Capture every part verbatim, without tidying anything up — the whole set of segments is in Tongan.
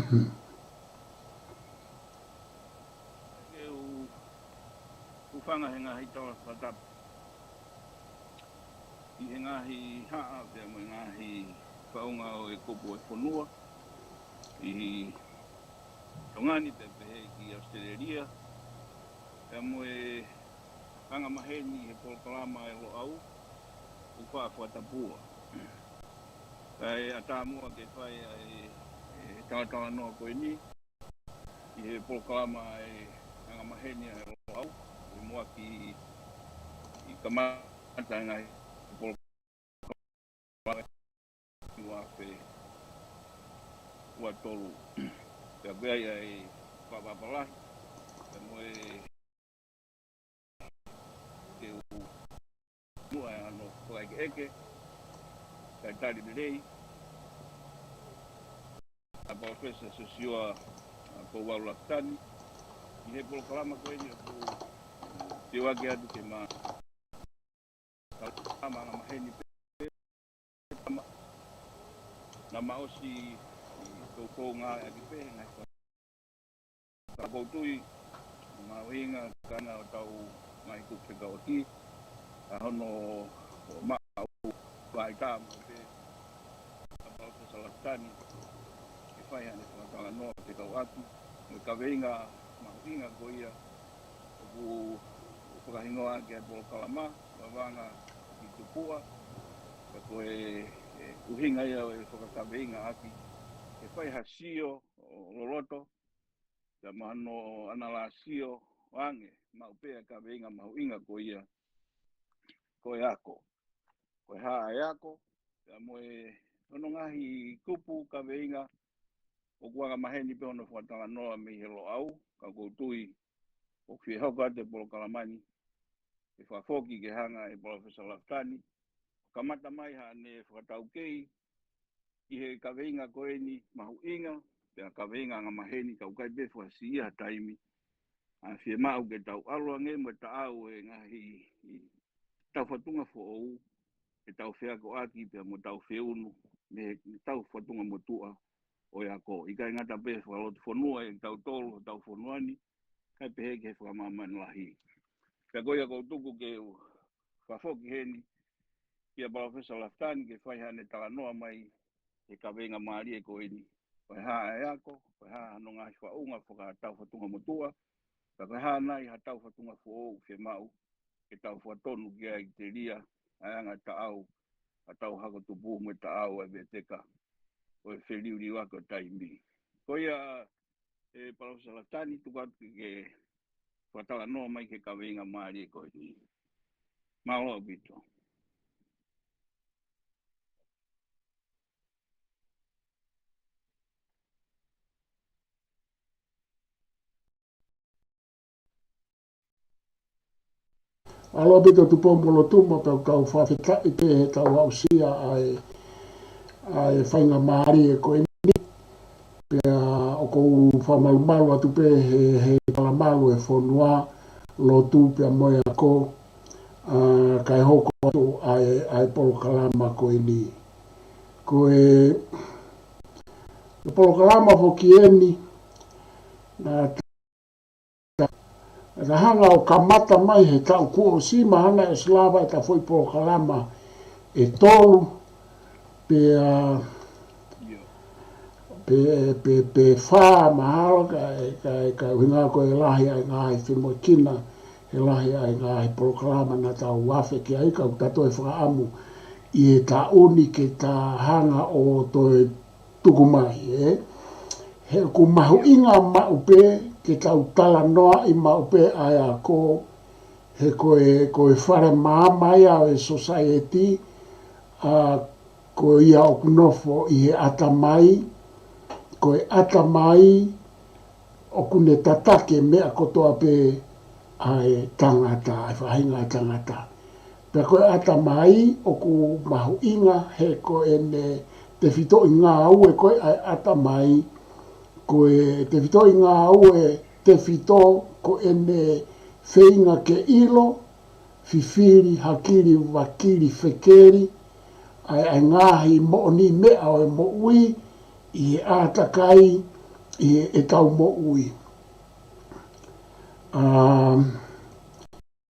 Ke u hūfanga he ngaahi tala fakatapu ʻi he ngaahi haʻa pea mo e ngaahi faʻunga ʻo e kupu ʻo e fonua ʻi Tonga ni pea pehē ki ʻAositelēlia, pea mo e angamaheni he polokalama ʻa e Loʻau, ʻoku faʻa fakatapua. Kae ʻatā muʻa ke fai ʻa e, e talatalanoa ko eni ʻi he polokalama ʻa e angamaheni ʻa e Loʻau, ʻi muʻaki ʻi kamata e ngaahi polokalama ua afe ua tolu. Pea ko ia ʻa e fakapapālangi, pea mo e ke u muʻa ʻa hono fakaʻekeʻeke, kae tali lelei ʻa Palōfesa Siosiua Pouvalu Lafitani, ʻi he polokalama ko eni ʻoku teuaki atu ke ma, polokalama angamaheni pē tama, naʻa ma ʻosi ʻi toutou ngāueʻaki pē he ngaahi Ka ʻoku ou tui, mahuʻinga ka na o tau ngaahi kupu fekauʻaki, ʻa hono maʻu faitā maʻu pē ʻa Palōfesa Lafitani, ke fai haʻane fakatalanoa fekauʻaki, mo e kaveinga mahuʻinga ko ia, ʻoku fakahingoa ʻaki ʻa e polokalama, Vavanga ki Tupua, ka ko e, e ʻuhinga ia ʻo e fakakaveinga ʻaki, ke fai ha sio ʻo loloto, pea mo hano ʻanalāsio ange maʻu pē ʻa e kaveinga mahuʻinga ko ia, ko e ako. Ko e hā ʻa e ako, pea mo e hono ngaahi kupu kaveinga ʻoku angamaheni pē hono fakatalanoa mei he Loʻau, ka ʻoku ou tui, ʻoku fie hoko atu e polokalama ni, ke fakafoki ke hanga ʻe Palōfesa Lafitani, kamata mai haʻane fakataukei, ʻi he kaveinga ko eni mahuʻinga, pea kaveinga angamaheni ka ʻoku ʻikai pē fakasiʻia ha taimi. ʻA fiemaʻu ke tau ʻalu ange mo e taʻau e ngaahi tau fatunga foʻou, ke tau feakoʻaki pea mo tau feunu, mei he tau fatunga motuʻa ʻo e ako. ʻIkai ngata pē fakalotofonua ʻe tautolu, tau fonua ni, kae pehē ki he fakamāmani lahi. Pea ko ia ʻoku ou tuku ke u fakafoki heni, kia Palōfesa Lafitani ke fai haʻane talanoa mai he kaveinga mālie ko eni. Ko e hā ʻa e ako, ko e hā hano ngaahi faʻunga fakatau fatunga motuʻa, ka ko e hā nai ha tau fatunga foʻou fiemaʻu, ke tau fakatonu ki ai telia, ʻa e anga taʻau, ʻa tau hako tupu mo e taʻau ʻa e veteka, ʻo e feliuliuaki ʻo taimi. Ko ia, ʻe Palōfesa Lafitani, tuku atu ke fakatalanoa mai ki he kaveinga mālie ko eni. Mālō ʻaupito. Mālō ʻaupito Tupou-mo-Lotuma, pea ʻoku ou fakafetaʻi pē he tau aʻusia ʻa e, ʻa e faingamālie ko eni. Pea ʻoku ou fakamalumalu atu pē he, he talamalu e fonua, lotu pea mo e ako, ʻa, kae hoko atu ʻa e, ʻa e polokalama ko eni. Ko e, e polokalama foki eni, naʻa ta hanga ʻo kamata mai he taʻu kuo ʻosi mahalo naʻe ʻosi lava ʻeta foʻi polokalama ʻe tolu, pea, pe, pe, pe fā mahalo ka, ka, ka ʻuhinga ko e lahi ʻa e ngaahi femoʻuekina, he lahi ʻa e ngaahi polokalama naʻa tau afe ki ai ka ʻoku ta toe fakaʻamu ʻi he taʻu ni ke ta hanga ʻo toe tuku mai, ē. He ʻoku mahuʻinga maʻu pē, ke tau talanoaʻi maʻu pē ʻa e ako, he ko e, ko e fale maama ia ʻo e society, ʻa ko ia ʻoku nofo ʻi he ʻatamai, ko e ʻatamai, ʻoku ne tataki e meʻa kotoa pē ʻa e tangata, ʻa e faʻahinga ʻa e tangata. Pea ko e ʻatamai ʻoku mahuʻinga he ko ʻene tefitoʻi ngāue ko ē ʻa e ʻatamai, ko e tefitoʻi ngāue tefito ko ʻene feinga ke ʻilo, fifili, hakili, vakili, fekeli, ʻa e, ʻa e ngaahi moʻoniʻi meʻa ʻo e moʻui, ʻi he ʻātakai, ʻi heʻetau moʻui. ʻA,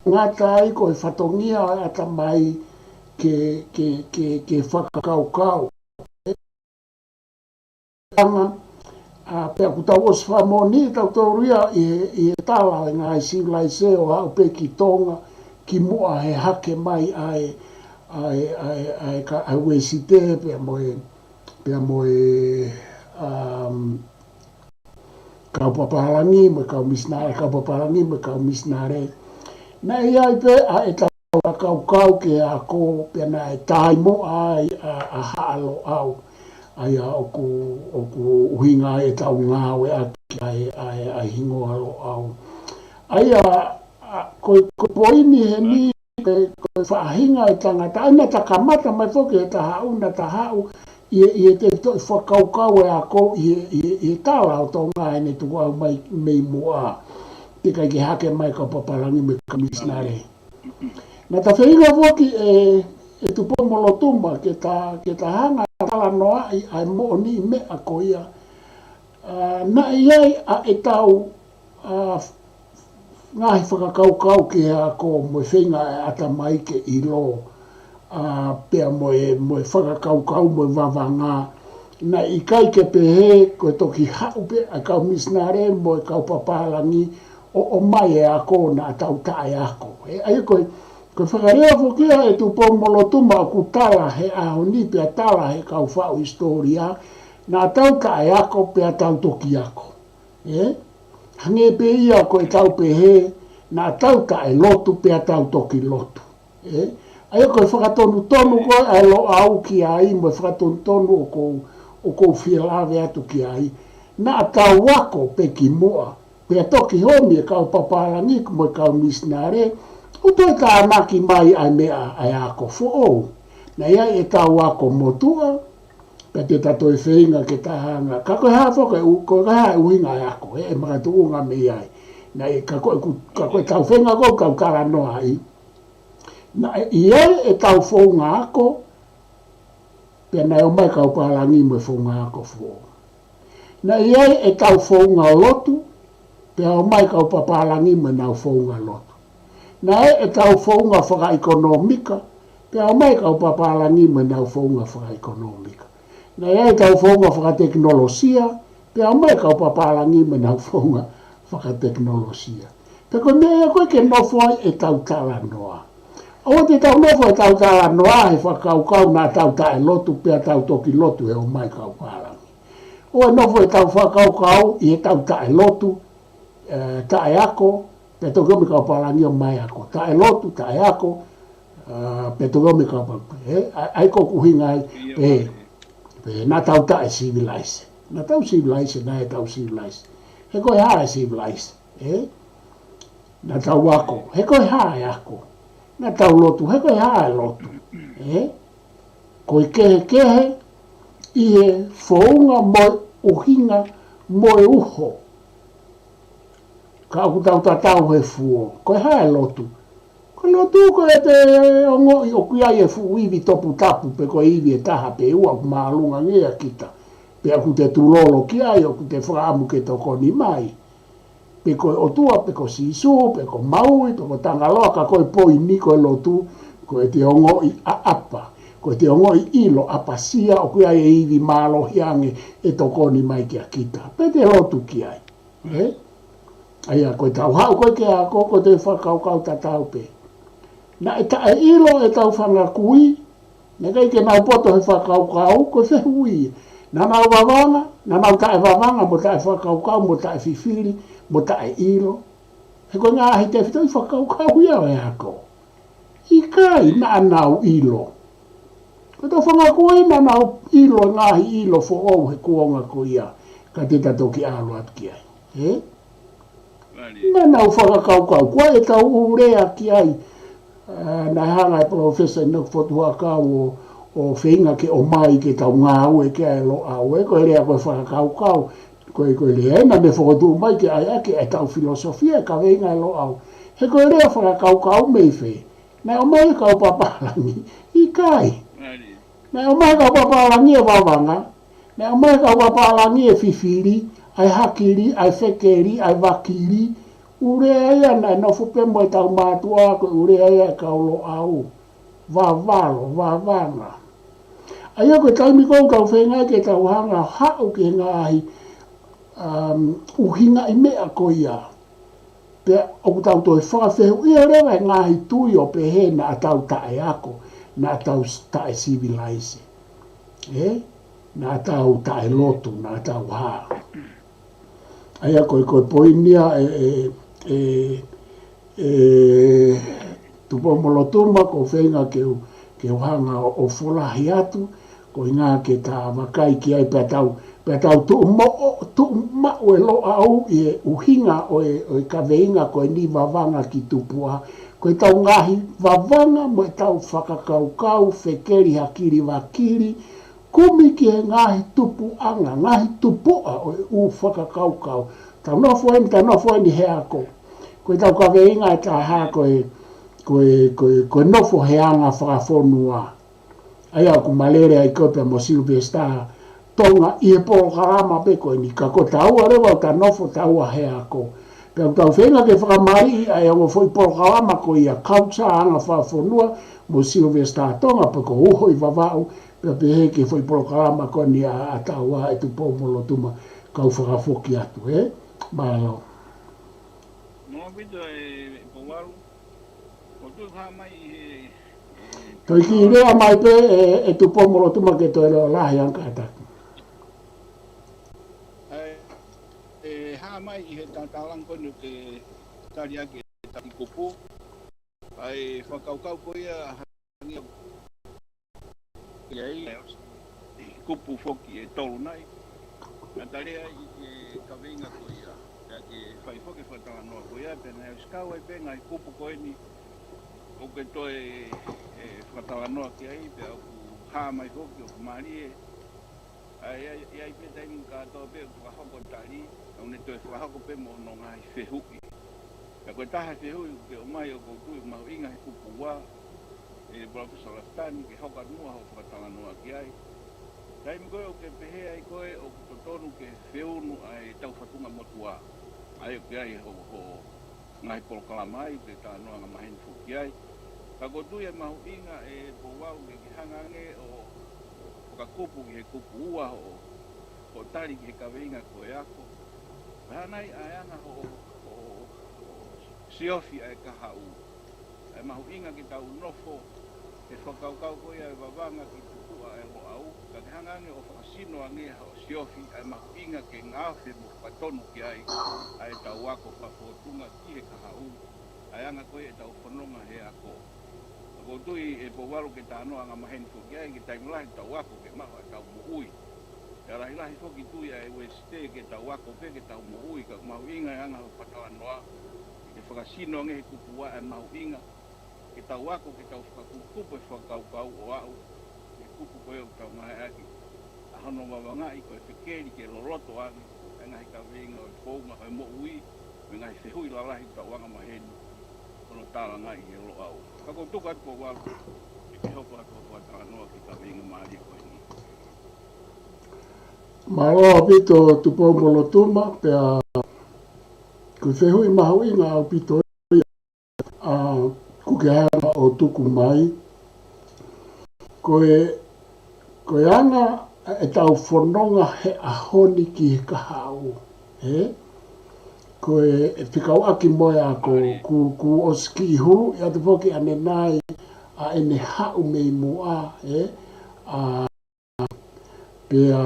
ngata ai ko e fatongia ʻo e ʻatamai ke, ke, ke, ke fakakaukau. Anga, ʻa, pea ʻoku tau ʻosi fakamoʻoni ʻe tautolu ia ʻi he, ʻi he tala ʻo e ngaahi sivilaise ʻo aʻu pē ki Tonga, kimuʻa he hake mai ʻa e, ʻa e, ʻa e, ʻa e ka, ʻa e Uēsite, pea mo e, pea mo e, um, kau papālangi, mo e kau misinale, kau papālangi, mo e kau misinale. Naʻe ʻi ai pē ʻa ʻetau fakakaukau ki he ako, pea naʻe taimoʻa ai ʻa, ʻa Haʻa Loʻau. ʻA ia ʻoku, ʻoku ʻuhinga ai ʻetau ngāueʻaki ʻa e, ʻa e, ʻa e hingoa Loʻau. ʻA ia, ʻa, ko e, ko e poini heni, ko e, ko e faʻahinga e tangata, ʻa ia naʻa ta kamata mai foki he taha ʻuna, taha ʻu, ʻi he, ʻi he tefitoʻi fakakaukau e ako ʻi he, ʻi he, ʻi he tala ʻo Tonga ʻene tukuʻau mai mei muʻa. Teʻeki ai ke hake mai kau papālangi mo e kau misinale. Naʻa ta feinga foki ʻe, ʻe Tupou mo Lotuma ke ta, ke ta hanga ʻo talanoaʻi ʻa e moʻoniʻi meʻa ko ia. ʻA, naʻe ʻi ai ʻa ʻetau, ʻa, ngaahi fakakaukau ki he ako mo e feinga ʻa e ʻatamai ke ʻilo, ʻa, pea mo e, mo e fakakaukau mo e vavanga. Naʻe ʻikai ke pehē ko e toki haʻu pē ʻa e kau misinale mo e kau papālangi ʻo, ʻomai e ako naʻa tau taʻeako. ʻE, ʻa ia ko e, ko e fakalea foki ia ʻe Tupou mo Lotuma ʻoku tala he ʻaho ni pea tala he kau faʻu hisitōlia, naʻa tau taʻeako pea tau toki ako. ʻE? Hangē pē ia ko ʻetau pehē, naʻa tau taʻelotu pea tau toki lotu. ʻE? ʻA ia ko e fakatonutonu ko ē ʻa e Loʻau ki ai, mo e fakatonutonu ʻoku ou, ʻoku ou fie lave atu ki ai. Naʻa tau ako pē kimuʻa, pea toki ʻomi e kau papālangi mo e kau misinale, ʻo toe tānaki mai ʻa e meʻa ʻa e ako foʻou. Naʻe ʻi ai ʻetau ako motuʻa, pea te ta toe feinga ke ta hanga. Ka ko e hā foki e ʻu-, ko e hā e ʻuhinga e ako, ʻe, ʻe makatuʻunga mei ai. Naʻe, ka ko e ku-, ka ko ʻetau feinga ko ē ʻoku tau talanoa ai. Naʻe ʻi ai ʻetau founga ako, pea naʻe ʻomai kau papālangi mo e founga ako foʻou. Naʻe ʻi ai ʻetau founga lotu, pea ʻomai kau papālangi mo ʻenau founga lotu. Naʻe ʻi ai ʻetau founga fakaʻekonōmika, pea ʻomai kau papālangi mo ʻenau founga fakaʻekonōmika. Naʻe ʻi ai ʻetau founga fakatekinolosia, pea ʻomai kau papālangi mo ʻenau founga fakatekinolosia. Pea ko e meʻa ia ko ē ke nofo ai ʻetau talanoa. ʻOua te tau nofo ʻetau talanoa he fakakaukau naʻa tau taʻelotu pea tau toki lotu he ʻomai kau papālangi. ʻOua ʻe nofo ʻetau fakakaukau ʻi heʻetau taʻelotu, ʻe, taʻeako, pea toki ʻomi kau papālangi ʻo ʻomai ako. Taʻelotu, taʻeako, ʻa, pea toki ʻomi kau papālangi. ʻE, ʻa, ʻa ia ko ʻeku ʻuhinga ai, ʻe, ʻe, naʻa tau taʻesivilaise. Naʻa tau sivilaise, naʻe tau sivilaise. He ko e hā e sivilaise, ʻe? Naʻa tau ako, he ko e hā e ako? Naʻa tau lotu, he ko e hā e lotu? ʻE? Ko e kehekehe ʻi he founga mo e ʻuhinga mo e uho. Ka ʻoku tau tatau he fuo. Ko e hā e lotu? Ko e lotu ko e te ongoʻi ʻoku ʻi ai e fuʻu ivi toputapu pe ko e ivi ʻe taha pe ua ʻoku māʻolunga ange ʻia kita. Pea ʻoku te tulolo ki ai, ʻoku te fakaʻamu ke tokoni mai. Pe ko e ʻOtua, pe ko Sīsū, pe ko Maui, pe ko Tangaloa, ka ko e poini ko e lotu, ko e te ongoʻi ʻaʻapa, ko e te ongoʻi ʻilo ʻapasia, ʻoku ʻi ai e ivi mālohi ange ʻe tokoni mai kia kita. Pea te lotu ki ai. ʻE? ʻA ia, ko ʻetau haʻu ko ē ke ako, ko e te fakakaukau tatau pē. Naʻe taʻeʻilo ʻetau fanga kui, naʻe ʻikai ke nau poto he fakakaukau, ko e fehuʻi. Naʻa nau vavanga, naʻa nau taʻevavanga, mo taʻefakakaukau, mo taʻefifili, mo taʻeʻilo. He ko e ngaahi tefitoʻi fakakaukau ia ʻo e ako. ʻIkai, naʻa nau ʻilo. Ko ʻetau fanga kui naʻa nau ʻilo e ngaahi ʻilo foʻou he kuonga ko ia, ka te ta toki ʻalu atu ki ai. ʻE? Naʻa nau fakakaukau, ko e ʻetau ʻū lea ki ai. ʻA, naʻe hanga e Palōfesa ʻInoke Fotu Huʻakau ʻo, ʻo feinga ke ʻomai ke tau ngāue ki ai e Loʻau, ʻe, ko e lea ko e fakakaukau, ko e, ko e lea ena naʻe fokotuʻu mai ke ʻai ʻaki ʻetau filosofia e kaveinga e Loʻau. He ko e lea fakakaukau mei fē? Naʻe ʻomai e kau papālangi? ʻIkai. Naʻe ʻomai e kau papālangi e vavanga. Naʻe ʻomai e kau papālangi e fifili. ʻa e hakili, ʻa e fekeli, ʻa e vakili, ʻū lea ia naʻe nofo pē mo ʻetau mātuʻa, ko e ʻū lea ia ʻa e kau Loʻau. Vavalo, vavanga. ʻA ia ko e taimi ko ē ʻoku tau feinga ke tau hanga ʻo haʻu ki he ngaahi, um, ʻuhinga ʻi meʻa ko ia. Pea ʻoku tau toe fakafehuʻia leva e ngaahi tui ʻo pehē naʻa tau taʻeako, naʻa tau s-, taʻesivilaise. Ē? Naʻa tau taʻelotu, naʻa tau hā. ʻA ia ko e, ko e poini ia ʻe, ʻe, ʻe, ʻe Tupou-mo-Lotuma, ʻoku ou feinga ke u, ke u hanga ʻo, ʻo folahi atu, ko e ʻuhinga ke ta vakai ki ai pea tau, pea tau tuʻu mo-, ʻo, tuʻu maʻu e Loʻau ʻi he ʻuhinga ʻo e, ʻo e kaveinga ko eni vavanga ki tupuʻa. Ko ʻetau ngaahi vavanga mo ʻetau fakakaukau, fekeli, hakili, vakili, kumi ki he ngaahi tupuʻanga, ngaahi tupuʻa ʻo e ʻū fakakaukau. Tau nofo eni, tau nofo eni he ako. Ko ʻetau kaveinga ʻe taha ko e, ko e, ko e, ko e nofo he anga fakafonua. ʻA ia ʻoku ma lele ai ko ē pea mo Sylvester Tonga ʻi he polokalama pē ko eni, ka ko taua leva ʻoku ta nofo taua he ako. Pea ʻoku tau feinga ke fakamaliʻi ʻa e ongo foʻi polokalama ko ia, culture, anga fakafonua mo Sylvester Tonga, pe ko Uho ʻi Vavaʻu, pea pehē ki he foʻi polokalama ko eni ʻa, ʻa taua ʻe Tupou-mo-Lotuma, kau fakafoki atu, ē? Mālō. Mālō ʻaupito ē, ē Pouvalu. ʻOku ou hā mai ʻi he, ē, Toe kiʻi lea mai pē ē, ē Tupou-mo-Lotuma ke toe lea lahi ange kātaki. ʻE, ʻe hā mai ʻi he tatalanga ko eni ʻoku ke tali ʻaki e taki kupu. ʻA e fakakaukau ko ia hangē ia ʻi ai, kupu foki ʻe tolu nai. Naʻa ta lea ʻi he kaveinga ko ia, pea ke fai foki e fakatalanoa ko ia, pea naʻe ʻosi kau ai pē ngaahi kupu ko eni ʻoku ke toe, ē, fakatalanoa ki ai, pea ʻoku hā mai foki ʻoku mālie, ʻa ia, ʻi ai pē taimi kātoa pē ʻoku fakahoko tali, ʻoku ne toe fakahoko pē mo hono ngaahi fehuʻi. Pea ko e taha e fehuʻi ʻoku ke ʻomai ʻoku ou tui ʻoku mahuʻinga he kupu ua, ē Palōfesa Lafitani, ke hoko atu muʻa hoʻo fakatalanoa ki ai. Taimi ko ē ʻoku ke pehē ai ko ē ʻoku totonu ke feunu ʻa e tau fatunga motuʻa. ʻA ia ʻoku ʻi ai ho, ho ngaahi polokalama ai, ke talanoa angamaheni foki ai. Ka ʻoku ou tui ʻe mahuʻinga ē Pouvalu ke ke hanga ange ʻo, ʻo fakakupu ki he kupu ua hoʻo, hoʻo tali ki he kaveinga ko e ako. Pea hā nai ʻa e anga hoʻo, hoʻo, hoʻo siofi ʻa e kahaʻu. ʻA e mahuʻinga ke tau nofo he fakakaukau ko ia ʻe vavanga ki tupuʻa ʻa e Loʻau, ka ke hanga ange ʻo fakasino ange hoʻo siofi ʻa e mahuʻinga ke ngaofe mo fakatonu ki ai ʻa e tau ako fakafōtunga ki he kahaʻu, ʻa e anga ko ia ʻetau fononga he ako. ʻOku ou tui ē Pouvalu ke talanoa angamaheni foki ai, ke taimi lahi tau ako ke maʻu ʻa e tau moʻui. Pea lahilahi foki tui ʻa e Uēsite ke tau ako pē ke tau moʻui, ka ʻoku mahuʻinga e anga hoʻo fakatalanoa, ke fakasino ange he kupu ua ʻa e mahuʻinga ke tau ako, ke tau fakakupukupu e fakakaukau ʻo aʻu ki he kupu ko ē ʻoku tau ngāueʻaki, ʻa hono vavangaʻi ko e fekeli ke loloto ange ʻa e ngaahi kaveinga ʻo e founga ʻo e moʻui, mo e ngaahi fehuʻi lalahi ʻoku tau angamaheni hono tālangaʻi ʻe he Loʻau. Ka ʻoku ou tuku atu Pouvalu ke ke hoko atu hoʻo fakatalanoa ki he kaveinga mālie ko eni. Mālō ʻaupito Tupou-mo-Lotuma, pea ko e fehuʻi mahuʻinga ʻaupito ia, ā, ʻoku ke hanga ʻo tuku mai. Ko e, ko e anga ʻetau fononga he ʻaho ni ki he kahaʻu, ē? Ko e fekauʻaki mo e ako, kuo, kuo ʻosi kiʻi huluʻi atu foki ʻanenai ʻa ʻene haʻu mei muʻa, ē? ʻA, pea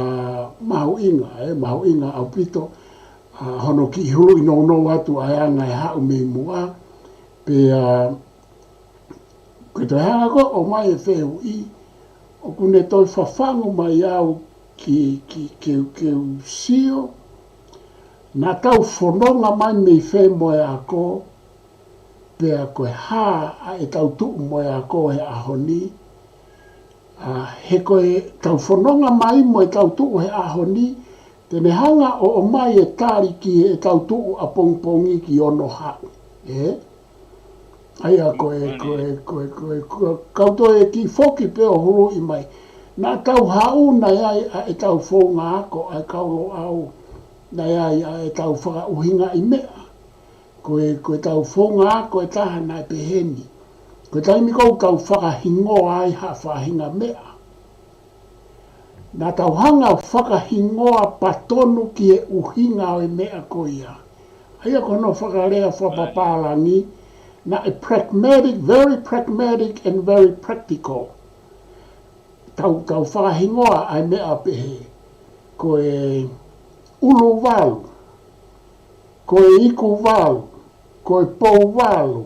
mahuʻinga, ē, mahuʻinga ʻaupito, ʻa, hono kiʻi huluʻi nounou atu ʻa e anga e haʻu mei muʻa, pea ko e toe hanga ko ē ʻo ʻomai e fehuʻi, ʻoku ne toe fafangu mai au ki, ki, ke, ke u sio, naʻa tau fononga mai mei fē mo e ako, pea ko e hā ʻa ʻetau tuʻu mo e ako he ʻaho ni, ʻa, he ko ʻetau fononga mai mo ʻetau tuʻu he ʻaho ni, te ne hanga ʻo ʻomai e tali ki heʻetau tuʻu ʻapongipongi ki onohaʻu. Ē? ʻA ia ko e, ko e, ko e, ko e, ko e, kau toe kiʻi foki pē ʻo huluʻi mai. Naʻa tau haʻu nai ai ʻa ʻetau founga ako ʻa e kau Loʻau. Naʻe ʻi ai ʻa ʻetau fakaʻuhingaʻi meʻa. Ko e, ko ʻetau founga ako ʻe taha naʻe pehē ni. Ko e taimi ʻoku tau fakahingoa ai ha faʻahinga meʻa, naʻa tau hanga ʻo fakahingoa patonu ki he ʻuhinga ʻo e meʻa ko ia. ʻA ia ko hono fakalea fakapapālangi, naʻe pragmatic, very pragmatic and very practical. Tau, tau fakahingoa ʻa e meʻa pehē. Ko e ʻulu valu, ko e iku valu, ko e pou valu,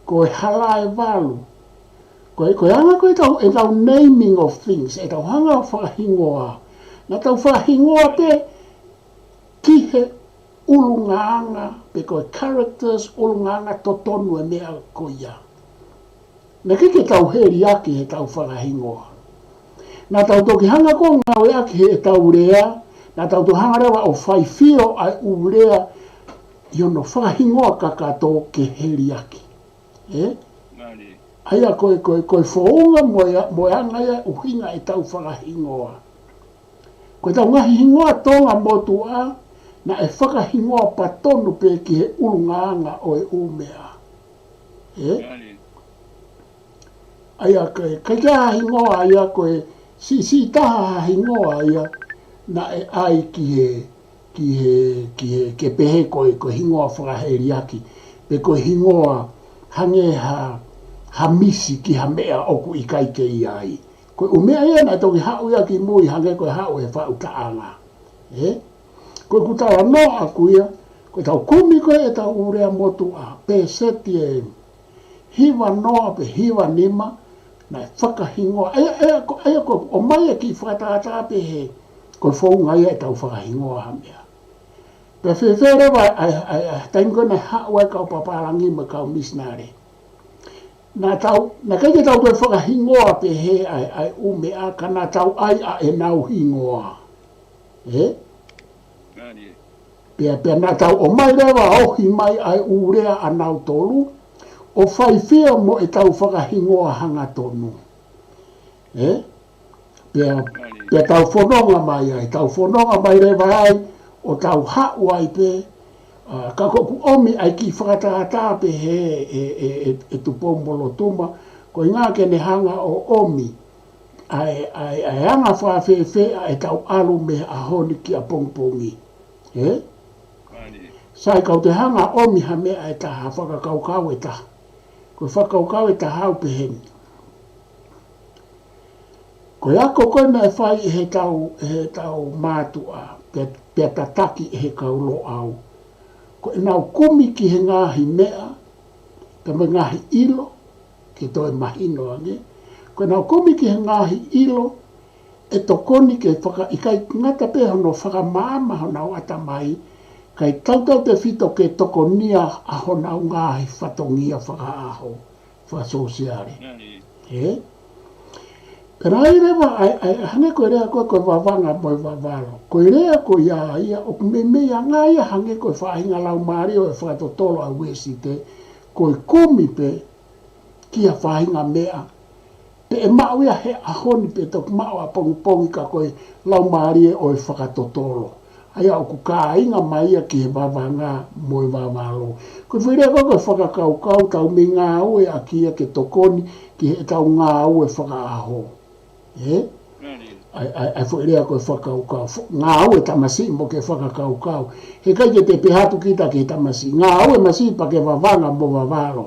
ko e hala ʻe valu. Ko e, ko e anga ko ʻetau, ʻetau naming of things, ʻetau hanga ʻo fakahingoa. Naʻa tau fakahingoa pē ki he ʻulungaanga, pe ko e characters, ʻulungaanga totonu e meʻa ko ia. Naʻe ʻikai ke tau heliaki heʻetau fakahingoa. Naʻa tau toki hanga ko ē ʻo ngāueʻaki heʻetau lea, naʻa tau toki hanga leva ʻo faifio ʻa e ʻū lea ʻi hono fakahingoa kakato ke heliaki. Ē? ʻA ia ko e, ko e, ko e founga mo e, mo e anga ia ʻuhinga ʻetau fakahingoa. Ko ʻetau ngaahi hingoa Tonga motuʻa, naʻe fakahingoa patonu pē ki he ʻulungaanga ʻo e ʻū meʻa. Ē? ʻA ia ko e, ʻikai ke ʻi ai ha hingoa ia ko e, siʻisiʻi taha ha hingoa ia, naʻe ʻai ki he, ki he, ki he, ke pehē ko e, ko e hingoa fakaheliaki, pe ko e hingoa hangē ha, ha misi ki ha meʻa ʻoku ʻikai ke ʻi ai. Ko e ʻū meʻa ia naʻe toki haʻu ia ki mui hangē ko e haʻu e faʻu taʻanga. Ē? Ko ʻeku talanoa ʻaku ia, ko ʻetau kumi ko ē ʻetau ʻū lea motuʻa, pēseti ʻe hiva noa pe hiva nima, naʻe fakahingoa. ʻA ia, ʻa ia ko, ʻa ia ko, ʻomai e kiʻi fakatātā pehē, ko e founga ia ʻetau fakahingoa ha meʻa. Pea fēfē leva ʻa e, ʻa e, ʻa e, taimi ko ē naʻe haʻu ai e kau papālangi mo e kau misinale. Naʻa tau, naʻe ʻikai ke tau toe fakahingoa pehē ʻa e, ʻa e ʻū meʻa ka naʻa tau ʻai ʻa ʻenau hingoa. Ē? Pea, pea naʻa tau ʻomai leva ʻo ohi mai ʻa e ʻū lea ʻa nautolu, ʻo faifio mo ʻetau fakahingoa hangatonu. Ē? Pea, pea tau fononga mai ai, tau fononga mai leva ai, ʻo tau haʻu ai pē, ʻa, ka ko ʻeku ʻomi ʻa e kiʻi fakatātā pehē ʻe, ʻe, ʻe, ʻe Tupou-mo-Lotuma, ko e ʻuhinga ke ne hanga ʻo ʻomi ʻa e, ʻa e, ʻa e anga fakafēfē ʻa ʻetau ʻalu mei he ʻaho ni ki ʻapongipongi. Ē? Sai, kau toe hanga ʻomi ha meʻa ʻe taha, fakakaukau ʻe taha. Ko e fakakaukau ʻe taha ʻoku pehē ni. Ko e ako ko ē naʻe fai ʻe heʻetau, ʻe heʻetau mātuʻa, pea, pea tataki ʻe he kau Loʻau. Ko ʻenau kumi ki he ngaahi meʻa, pea mo e ngaahi ʻilo, ke toe mahino ange. Ko ʻenau kumi ki he ngaahi ʻilo, ʻe tokoni ke faka-, ʻikai ngata pē hono fakamaama honau ʻatamai, kae tautautefito ke tokonia ʻa honau ngaahi fatongia fakaʻaho, fakasōsiale. Ē? Pea naʻe ʻi ai leva ʻa e, ʻa e, hangē ko e lea ko ē ko e vavanga mo e vavalo. Ko e lea ko ia ia, ʻoku meimei anga ia hangē ko e faʻahinga laumālie ʻo e fakatotolo ʻa Uēsite, ko e kumi pē ki ha faʻahinga meʻa, pe ʻe maʻu ia he ʻaho ni pe toki maʻu ʻapongipongi ka ko e laumālie ʻo e fakatotolo. ʻA ia ʻoku kāinga mai ia ki he vavanga mo e vavalo. Ko e foʻi lea ko ē ko e fakakaukau, tau meimei ngāueʻaki ia ke tokoni ki heʻetau ngāue fakaʻaho. Ē? ʻA e, ʻa e, ʻa e foʻi lea ko e fakakaukau. Fo-, ngāue tamasiʻi mo ke fakakaukau. Heʻikai ke te pehē atu kita ki he tamasiʻi. Ngāue masiʻi pea ke vavanga mo vavalo.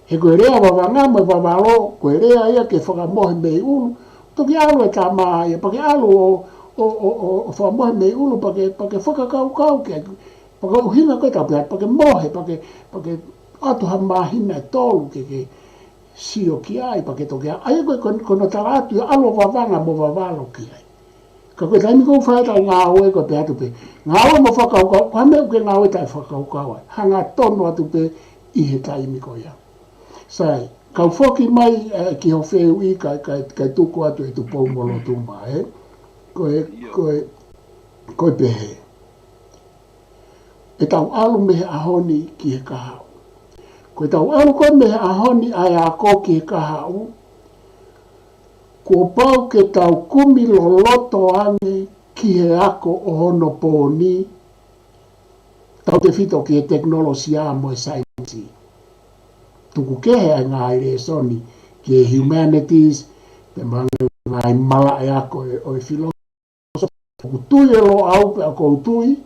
He ko e lea vavanga mo e vavalo, ko e lea ia ke fakamohe mei ʻulu, toki ʻalu e tama ia, pea ke ʻalu ʻo, ʻo, ʻo, ʻo, ʻo fakamohe mei ʻulu, pea ke, pea ke fakakaukau ke, pea ko e ʻuhinga ko ē tau pehē, pea ke mohe, pea ke, pea ke ʻoatu ha māhina ʻe tolu ke, ke sio ki ai, pea ke toki ʻa-, ʻa ia ko e, ko, ko hono tala atu ia ʻalu ʻo vavanga mo vavalo ki ai. Ka ko e taimi ko ē ʻoku fai ai ʻetau ngāue ko e pehē atu pē. Ngāue mo fakakaukau, ko e hā e meʻa ʻoku ke ngāue taʻe fakakaukau ai. Hangatonu atu pē ʻi he taimi ko ia. Sai, kau foki mai, ē, ki hoʻo fehuʻi kae, kae, kae tuku atu ʻe Tupou-mo-Lotuma, ē? Ko e, ko e, ko e pehē. ʻEtau ʻalu mei he ʻaho ni ki he kahaʻu. Ko ʻetau ʻalu ko ē mei he ʻaho ni ʻa e ako ki he kahaʻu, kuo pau ke tau kumi loloto ange ki he ako ʻo hono pōni, tautefito ki he tekinolosia mo e saienisi. Tuku kehe ʻa e ngaahi lēsoni ki he humanities, pea mo e ngaahi malaʻe ako ʻo e, ʻo e filōsofi. ʻOku tui ʻa Loʻau pea ʻoku ou tui,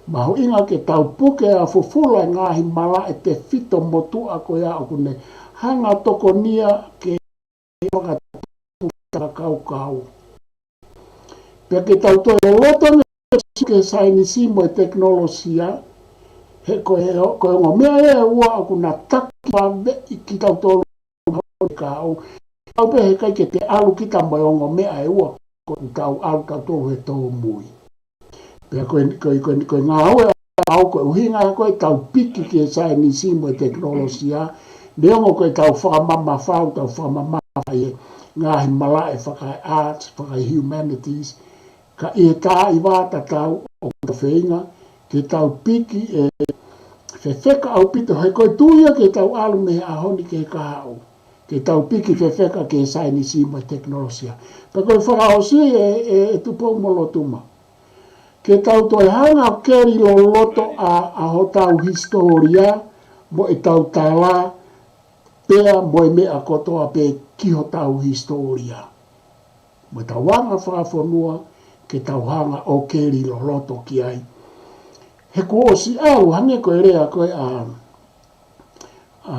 mahuʻinga ke tau puke ʻa fufula e ngaahi malaʻe tefito motuʻa ko ia ʻoku ne hanga tokonia ke fakatupu fakakaukau. Pea ke tau toe loto ange ki he saienisi mo e tekinolosia, he ko e, ko e ongo meʻa ia ʻe ua ʻoku na taki vave ʻi kitautolu fakakaukau. Tau pehē ʻikai ke te ʻalu kita mo e ongo meʻa ʻe ua, ko ʻetau ʻalu tautolu he tōmui. Pea ko e, ko e, ko e, ko e ngāue ʻa Loʻau ko e ʻuhinga ko e tau piki ki he saienisi mo e tekinolosia, neongo ko e tau fakamamafa, tau fakamamafa ʻi he ngaahi malaʻe faka-arts, faka-humanities, ka ʻi he taimi tatau ʻoku tau feinga ke tau piki ʻe fefeka ʻaupito, he ko e tui ia ke tau ʻalu mei he ʻaho ni ki he kahaʻu, ke tau piki fefeka ki he saienisi mo e tekinolosia. Pea ko e fakaʻosi ē, ē, ē Tupou mo Lotuma, ke tau toe hanga ʻo keli loloto ʻa, ʻa hotau hisitōlia mo ʻetau tala, pea mo e meʻa kotoa pē ki hotau hisitōlia mo ʻetau anga fakafonua, ke tau hanga ʻo keli loloto ki ai. He kuo ʻosi ʻalu, hangē ko e lea ko ē ʻa, ʻa,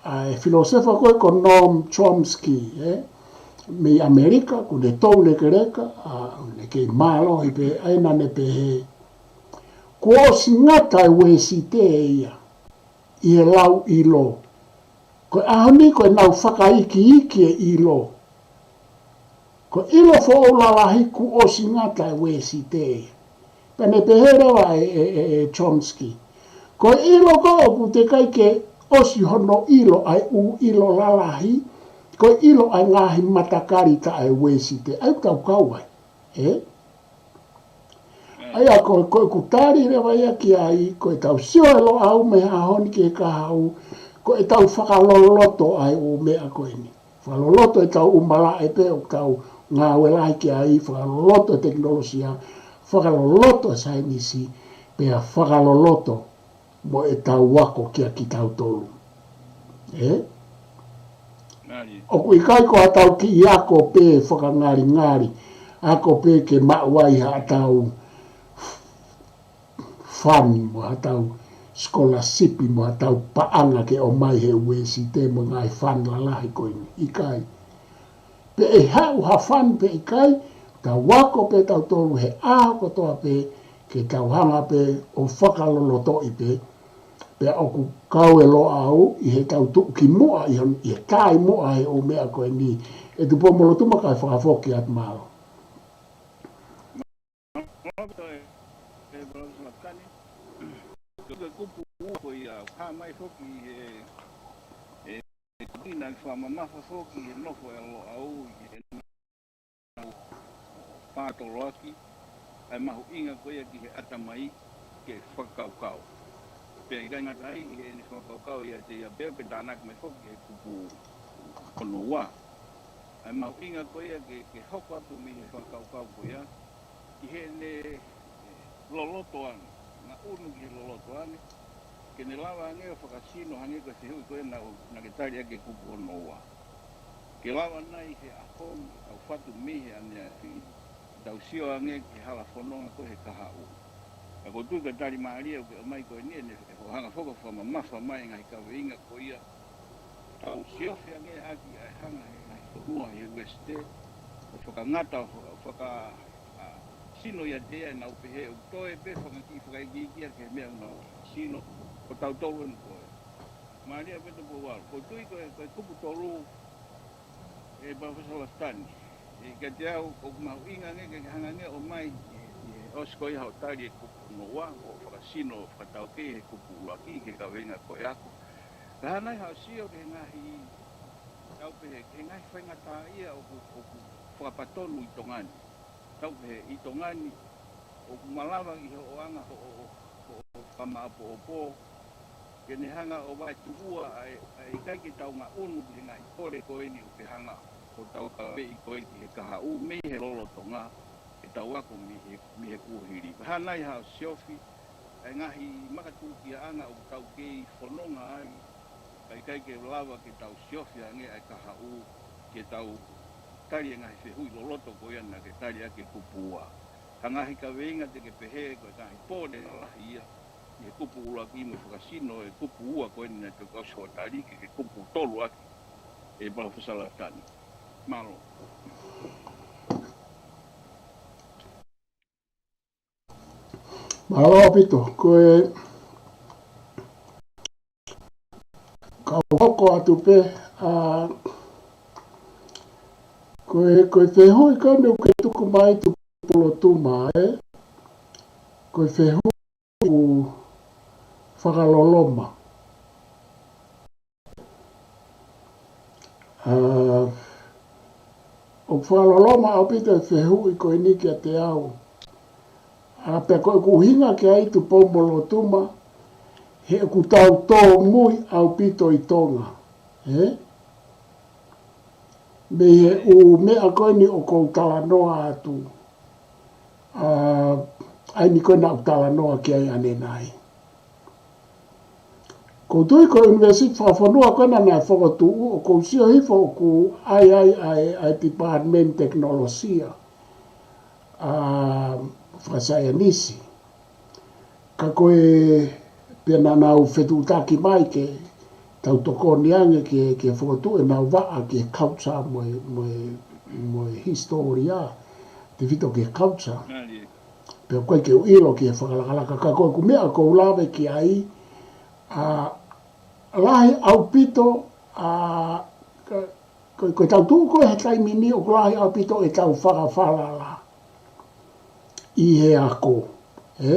ʻa e filōsefa ko ē ko Noam Chomsky, ē? Mei ʻAmelika, ʻoku ne toulekeleka, ʻa, ʻoku ne kei mālohi pē, ʻa ia naʻa ne pehē, kuo ʻosi ngata e Uēsite ia ʻi he lau ʻilo. Ko e ʻaho ni ko e nau fakaikiiki e ʻilo. Ko e ʻilo foʻou lalahi kuo ʻosi ngata e Uēsite ia. Pea ne pehē leva ʻe, ʻe, ʻe, ʻe Chomsky, ko e ʻilo ko ē ʻoku teʻeki ai ke ʻosi hono ʻilo ʻa e ʻū ʻilo lalahi, ko e ʻilo ʻa e ngaahi matakali taʻe Uēsite. ʻA ia ʻoku tau kau ai, ē? ʻA ia ko, ko ʻeku tali leva ia ki ai, ko ʻetau sio ʻa Loʻau mei he ʻaho ni ki he kahaʻu, ko ʻetau fakaloloto ʻa e ʻū meʻa ko eni. Fakaloloto ʻetau ʻū malaʻe pē ʻoku tau ngāue lahi ki ai, fakaloloto e tekinolosia, fakaloloto e saienisi, pea fakaloloto mo ʻetau ako kia kitautolu. Ē? ʻOku ʻikai ko haʻatau kiʻi ako pē fakangalingali, ako pē ke maʻu ai haʻatau fund mo haʻatau scholarship mo haʻatau paʻanga ke ʻomai he Uēsite mo e ngaahi fund lalahi ko eni. ʻIkai. Pe ʻe haʻu ha fund pe ʻikai, tau ako pē tautolu he ʻaho kotoa pē, ke tau hanga pē ʻo fakalolotoʻi pē, pea ʻoku kau ʻa Loʻau ʻi heʻetau tuʻukimuʻa, ʻi he, ʻi he taʻimuʻa he ʻū meʻa ko eni. ʻE Tupou mo Lotuma, kae fakafoki atu, mālō. Mālō ʻaupito ē, ē Palōfesa Lafitani. Ko e kupu ua ko ia, hā mai foki ʻe, ʻe, ʻe Tina ke fakamamafa foki he nofo ʻa Loʻau ʻi he fakatoloaki, ʻa e mahuʻinga ko ia ki he ʻatamai ke fakakaukau. Pea ʻikai ngata ai ʻi heʻene fakakaukau ʻiate ia pea ke tānaki mai foki he kupu hono ua. ʻA e mahuʻinga ko ia ke, ke hoko atu mei he fakakaukau ko ia, ki heʻene loloto ange, ngaʻunu ki he loloto ange, ke ne lava ange ʻo fakasino hangē ko e fehuʻi ko ia naʻa, naʻa ke tali ʻaki e kupu hono ua. Ke lava nai he ʻaho ni, tau fatu mei he ʻaneafi, tau sio ange ki he hala fononga ko ē he kahaʻu. Ka ʻoku ou tui ko e tali mālie ʻoku ke ʻomai ko eni, ʻene hanga foki ʻo fakamamafa mai e ngaahi kaveinga ko ia, tau siofi ange ʻaki ʻa e hanga he ngaahi fonua he Uēsite ʻo fakangata, ʻo faka-, ʻa, sino ʻiate ia ʻenau pehē ʻoku toe pē fakakiʻi, fakaikiiki ia ki he meʻa ʻoku nau sino, ko tautolu eni ko ē. Mālie ʻaupito Tupou Ualo. ʻOku ou tui ko e, ko e kupu tolu, ē Palōfesa Lafitani, ē, kiate au, ʻoku mahuʻinga ange ke hanga ange ʻo ʻomai, ē, ē, ʻosi ko ia hoʻo tali e kupu hono ua, ʻo fakasino, fakataukei he kupu ʻuluaki, ki he kaveinga ko e ako. Ka hā nai haʻo sio ki he ngaahi, tau pehē, ki he ngaahi faingataʻaʻia ʻoku, ʻoku fakapatonu ʻi Tonga ni. Tau pehē ʻi Tonga ni, ʻoku malava ʻi hoʻo anga hoʻo, hoʻo, hoʻo fakamāʻopoʻopo, ke ne hanga ʻo vaetuʻua ʻa e, ʻa e ʻikai ke tau ngaʻunu ki he ngaahi kole ko eni ʻoku ke hanga ʻo taukaveʻi ko ē ki he kahaʻu mei he lolotonga. ke tau ako mei he, mei he kuohili. Pea hā nai haʻo siofi ʻa e ngaahi makatuʻunga ʻanga ʻoku tau kei fononga ai, kae ʻikai ke lava ke tau siofi ange ʻa e kahaʻu ke tau tali e ngaahi fehuʻi loloto ko ia naʻa ke tali ʻaki e kupu ua. Ka ngaahi kaveinga te ke pehē ko e ngaahi pole lalahi ia ʻi he kupu ʻuluaki mo fakasino e kupu ua ko eni naʻe toki ʻosi hoʻo tali ki he kupu tolu ʻaki ʻe Palōfesa Lafitani. Mālō. Mālō ʻaupito, ko e kau hoko atu pē, ʻa, ko e, ko e fehuʻi ko eni ʻoku ke tuku mai Tupulotuma, ē? Ko e fehuʻi ʻoku fakaloloma. ʻA, ʻoku fakaloloma ʻaupito e fehuʻi ko eni kiate au. ʻA, pea ko ʻeku ʻuhinga ki ai Tupou mo Lotuma, he ʻoku tau tōmui ʻaupito ʻi Tonga, ē? Mei he ʻū meʻa ko eni ʻoku ou talanoa atu. ʻA, ʻa eni ko ena ʻoku talanoa ki ai ʻanenai. ʻOku ou tui ko e ʻUnivēsiti Fakafonua ko ena naʻe fokotuʻu, ʻoku ou sio hifo ʻoku ʻi ai, ʻi ai ʻa e Department Tekinolosia, ʻa, fakasaienisi. Ka ko e pea naʻa nau fetuʻutaki mai ke tau tokoni ange ke, ke fokotuʻu ʻenau vaʻa ki he culture mo e, mo e, mo e hisitōlia, tefito ki he culture. Pea ʻoku ʻikai ke u ʻilo ki he fakalakalaka, ka ko ʻeku meʻa ʻoku ou lave ki ai, ʻa, lahi ʻaupito, ʻa, ka, ko, ko e tau tuʻu ko ē he taimi ni ʻoku lahi ʻaupito ʻetau fakafalala ʻi he ako, ē?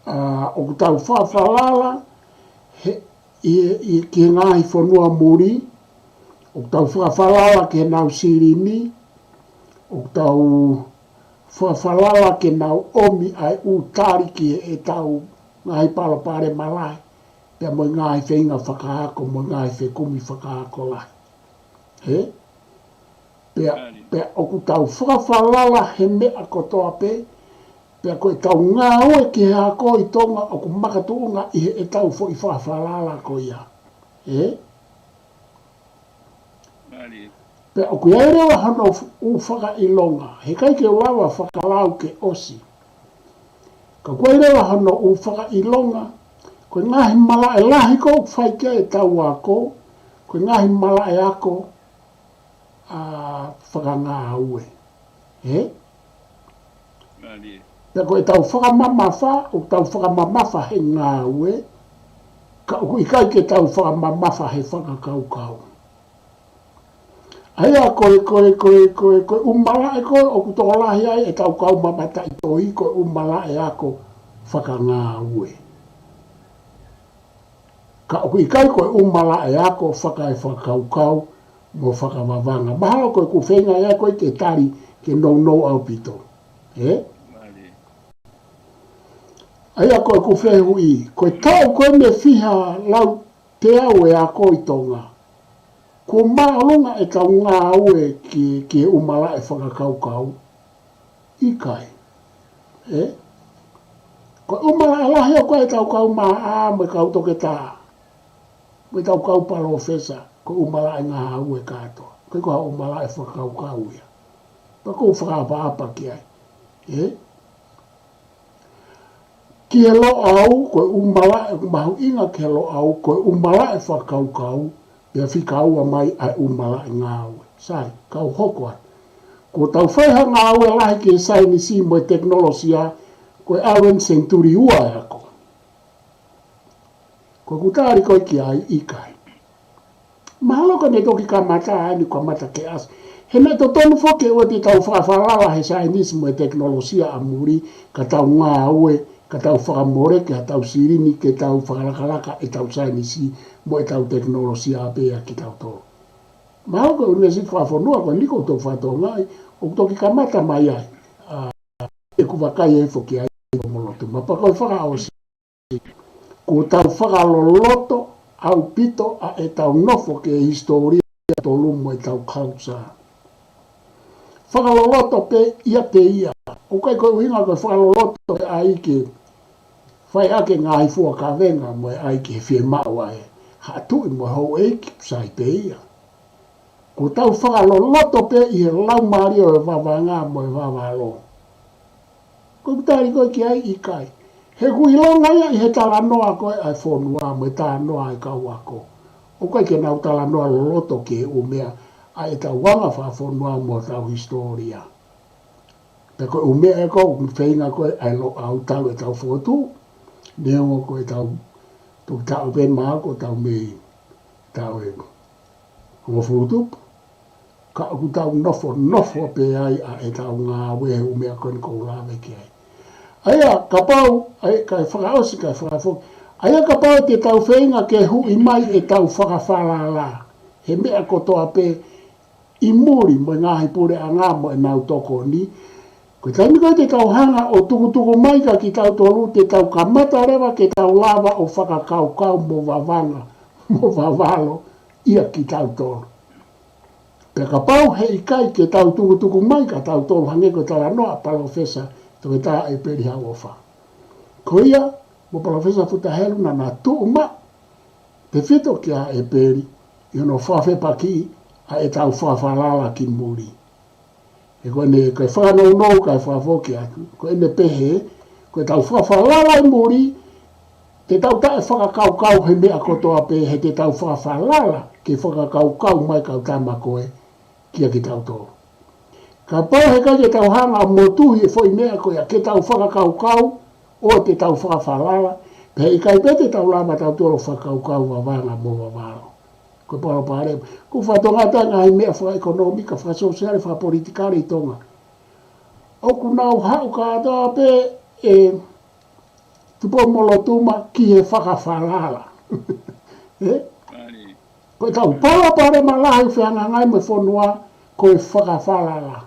ʻA, ʻoku tau fakafalala he, ʻi, ʻi, ki he ngaahi fonua muli, ʻoku tau fakafalala ki heʻenau silini, ʻoku tau fakafalala ke nau ʻomi ʻa e ʻū tali ki heʻetau ngaahi palopalema lahi, pea mo e ngaahi feinga fakaako, mo e ngaahi fekumi fakaako lahi. Ē? Pea, pea ʻoku tau fakafalala he meʻa kotoa pē, pea ko ʻetau ngāue ki he ako ʻi Tonga ʻoku makatuʻunga ʻi heʻetau foʻi fakafalala ko ia. Ē? Pea ʻoku ʻi ai leva hono ʻū fakaʻilonga, he ʻikai ke u lava fakalau ke ʻosi. Ka ʻoku ʻi ai leva hono ʻū fakaʻilonga, ko e ngaahi malaʻe lahi ko ē ʻoku fai ki ai ʻetau ako, ko e ngaahi malaʻe ako, ʻa, fakangāue. Ē? Pea ko ʻetau fakamamafa, ʻoku tau fakamamafa he ngāue, ka ʻoku ʻikai ke tau fakamamafa he fakakaukau. ʻA ia ko e, ko e, ko e, ko e, ko e ʻū malaʻe ko ē ʻoku tokolahi ai ʻetau kau mamata ʻi tohi ko e ʻū malaʻe ako fakangāue. Ka ʻoku ʻikai ko e ʻū malaʻe ako fakaefakakaukau mo fakavavanga. Mahalo ko ʻeku feinga ia ko ē ke tali ke nounou ʻaupito. Ē? ʻA ia ko ʻeku fehuʻi, ko e taʻu ko ē mei he fiha lau teau e ako ʻi Tonga, kuo māʻolunga ʻetau ngāue ki, ki he ʻū malaʻe fakakaukau? ʻIkai. Ē? Ko e ʻū malaʻe lahi ko ē ʻetau kau maʻa mo e kau toketā, mo ʻetau kau palōfesa, ko e ʻū malaʻe ngāue kātoa. ʻIkai ko ha ʻū malaʻe fakakaukau ia. Pea ʻoku ou fakaʻapaʻapa ki ai. Ē? Ki he Loʻau, ko e ʻū malaʻe ʻoku mahuʻinga ki he Loʻau, ko e ʻū malaʻe fakakaukau, pea fika ua mai ʻa e ʻū malaʻe ngāue. Sai, kau hoko atu. Kuo tau fai ha ngāue lahi ki he saienisi mo e tekinolosia, ko e ʻalu eni senituli ua e ako. Ko ʻeku tali ko ē ki ai, ʻikai. Mahalo ko ʻene toki kamata eni, kamata ke ʻasi. He naʻe totonu foki ʻe ʻoua te tau fakafalala he saienisi mo e tekinolosia ʻa muli, ka tau ngāue, ka tau fakamoleki haʻatau silini ke tau fakalakalaka ʻetau saienisi mo ʻetau tekinolosia pē ʻa kitautolu. Mahalo ko e ʻUnivēsiti Fakafonua ko eni ʻoku tau fakatokangaʻi, ʻoku toki kamata mai ai. ʻA, ʻeku vakai hifo ki ai mo Lotuma. Pea ko e fakaʻosi, kuo tau fakaloloto ʻaupito ʻa ʻetau nofo ki he hisitōlia tolu mo ʻetau culture. fakaloloto pē ia pē ia. ʻOku ʻikai ko e ʻuhinga ko e fakaloloto pē ʻa e ʻai ke fai ʻaki e ngaahi fua kavenga mo e ʻai ke fiemaʻu ʻa e haʻa tuʻi mo e houʻeiki, sai pē ia. Ko ʻetau fakaloloto pē ʻi he laumālie ʻo e vavanga mo e vavalo. Ko ʻeku tali ko ē ki ai, ʻikai. He ʻoku ʻilonga ia ʻi he talanoa ko ē ʻa e fonua mo e talanoa ʻa e kau ako. ʻOku ʻikai ke nau talanoa loloto ki he ʻū meʻa ʻa ʻetau anga fakafonua mo ʻetau hisitōlia. Pea ko e ʻū meʻa ē ʻoku feinga ko ē ʻa e Loʻau tau ʻetau fokotuʻu, neongo ko ʻetau toki taʻu pē maʻu ko ʻetau mei taʻu ʻe hongofulu tupu. Ka ʻoku tau nofo, nofo pē ai ʻa ʻetau ngāue he ʻū meʻa ko eni ʻoku ou lave ki ai. ʻA ia, kapau, ʻa ia, kae fakaʻosi, kae fakafoki. ʻA ia, kapau te tau feinga ke huʻi mai ʻetau fakafalala he meʻa kotoa pē ʻi muli mo e ngaahi puleʻanga mo ʻenau tokoni. Ko e taimi ko ē te tau hanga ʻo tukutuku mai kia kitautolu, te tau kamata leva ke tau lava ʻo fakakaukau mo vavanga, mo vavalo ia kitautolu. Pea kapau he ʻikai ke tau tukutuku mai kia tautolu hangē ko e talanoa ʻa Palōfesa Toketā ʻEpeli Hauʻofa. Ko ia, mo Palōfesa Futa Helu naʻa na tuʻu maʻu tefito kia ʻEpeli ʻi hono fakafepakiʻi ʻa ʻetau fakafalala ki muli. He ko ʻene, ko e fakanounou kae fakafoki atu, ko ʻene pehē, ko ʻetau fakafalala ʻi muli, te tau taʻefakakaukau he meʻa kotoa pē, he te tau fakafalala ke fakakaukau mai kau tama ko ē kia kitautolu. Kapau he ʻikai ke tau hanga ʻo motuhi e foʻi meʻa ko ia ke tau fakakaukau, ʻoua te tau fakafalala, pea ʻikai pē te tau lava tautolu ʻo fakakaukau vavanga mo vavalo. Ko e palopalema. Ko e fatongia ʻa e ngaahi meʻa fakaʻekonōmika, fakasōsiale, fakapolitikale ʻi Tonga. ʻOku nau haʻu kātoa pē ʻe Tupou-mo-Lotuma ki he fakafalala. ʻE? Ko ʻetau palopalema lahi ʻoku fehangahangai mo e fonua, ko e fakafalala.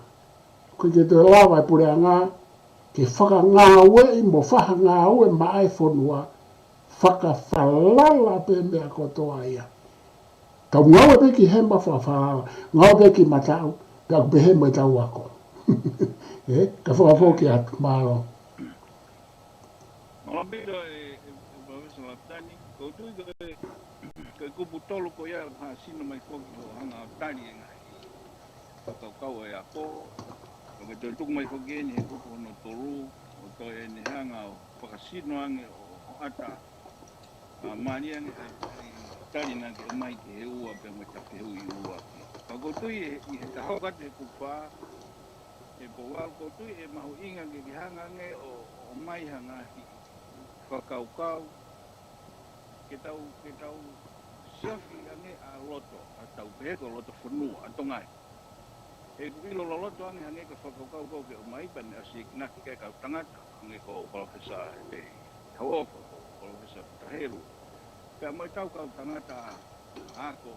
ʻOku ʻikai ke toe lava e puleʻanga ke fakangāueʻi mo fakangāue maʻa e fonua, fakafalala pē meʻa kotoa ia. Tau ngāue pē ki hema fakafalala, ngāue pē ki mataʻu, pea ʻoku pehē mo ʻetau ako. ʻE, kae fakafoki atu, mālō. Mālō ʻaupito e, e, e Palōfesa Lafitani, ʻoku ou tui ko e, ko e kupu tolu ko ia ʻoku hā sino mai foki ʻo hanga ʻo tali e ngaahi fakakaukau ʻa e ako, ʻoku toe tuku mai foki eni he kupu hono tolu, ʻo toe eni hanga ʻo fakasino ange ʻo, ʻo ʻata, ʻa, mālie ange ʻa e, ʻa e tali naʻa ke ʻomai ki he ua pea mo e taʻu fehuʻi ua. Ka ʻoku ou tui ʻi he, ʻi he taha ʻoku ʻatu he kupu fā, ʻe Pouvalu, ʻoku ou tui ʻe mahuʻinga ke ke hanga ange ʻo, ʻo ʻomai ha ngaahi fakakaukau, ke tau, ke tau siofi ange ʻa e loto, ʻa ʻetau pehē ko e loto fonua ʻa Tonga ni. He ʻoku ʻilo loloto ange hangē ko e fakakaukau ko ē ʻoku ke ʻomai pea ne ʻasi ʻenau kau tangata, hangē ko Palōfesa ʻEpeli Hauʻofa, ko Palōfesa Futa Helu. Pea mo ʻetau kau tangata ako,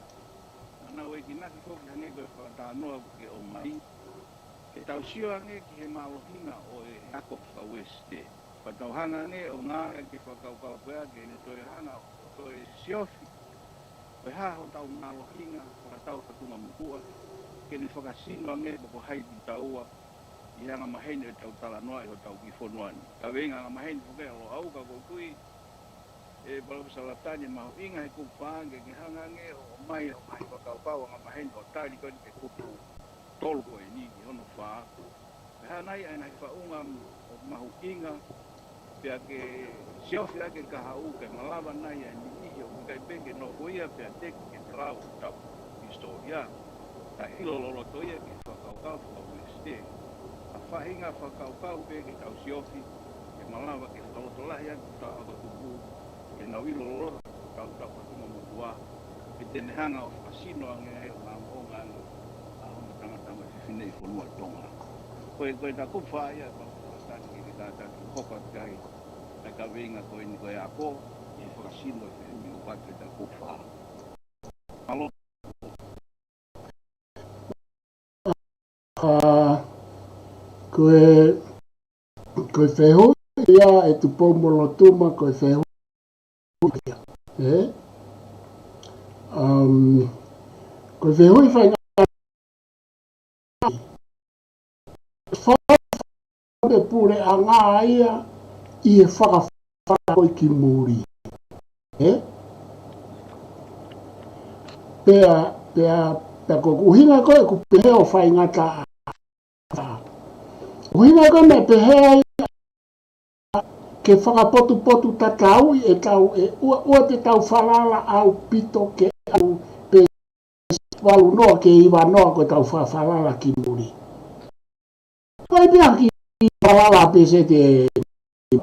naʻa nau ʻekinaki foki hangē ko e fakatalanoa ʻoku ke ʻomai, ke tau sio ange ki he mālohinga ʻo e ako fakauēsite. Pea tau hanga ange ʻo ngāueʻaki e fakakaukau ko ia ke ne toe hanga ʻo toe siofi ko e hā hotau mālohinga, ko hotau fatungamotuʻa, ke ne fakasino ange pe ko hai kitaua ʻi he angamaheni ʻo ʻetau talanoa ʻi hotau kiʻi fonua ni. Kaveinga angamaheni foki ʻa Loʻau, ka ʻoku ou tui ʻe Palōfesa Lafitani ʻe mahuʻinga he kupu fā ke ke hanga ange ʻo ʻomai ʻo mai fakakaukau angamaheni ʻo tali ko eni ki he kupu tolu ko eni ki hono fā. Pea hā nai ʻa e ngaahi faʻunga ʻoku mahuʻinga, pea ke siofi ʻaki e kahaʻu ke malava nai ʻa e niʻihi ʻoku ʻikai pē ke nofo ia pea teki ke ne lau ʻetau hisitōlia. Kae ʻilo loloto ia ki he fakakaukau fakauēsite. ʻA e faʻahinga fakakaukau pē ke tau siofi, ke malava ke fakalotolahi atu ʻetau ako tupu, ke nau ʻilo loloto ʻetau, ʻetau fatungamotuʻa, ke te ne hanga ʻo fakasino ange ai ʻo maʻongoʻonga ange ʻa hono tangata mo e fefine ʻi fonua Tonga. Ko e, ko e taha kupu fā ia, Palōfesa Lafitani, ke ke tātā ke hoko atu ki ai ʻa e kaveinga ko eni ko e ako, ʻi he fakasino e fehuʻi ʻoku ʻatu he taha kupu fā. Mālō. ʻA, ko e, ko e fehuʻi ia ʻe Tupou-mo-Lotuma, ko e fehuʻi ia. ʻE? Um, ko e fehuʻi faingataʻa pē puleʻanga ia ʻi he fakafalala ko ē ki muli. Ē? Pea, pea, pea ko ʻeku ʻuhinga ko ē ʻeku pehē ʻoku faingataʻa. ʻUhinga ko ē meʻa pehē ai ke fakapotupotutatauʻi ʻetau ʻe ʻoua, ʻoua te tau falala ʻaupito ke ʻalu pē valu noa ki he iva noa ko ʻetau fakafalala ki muli. Ko e pea ki falala pē sete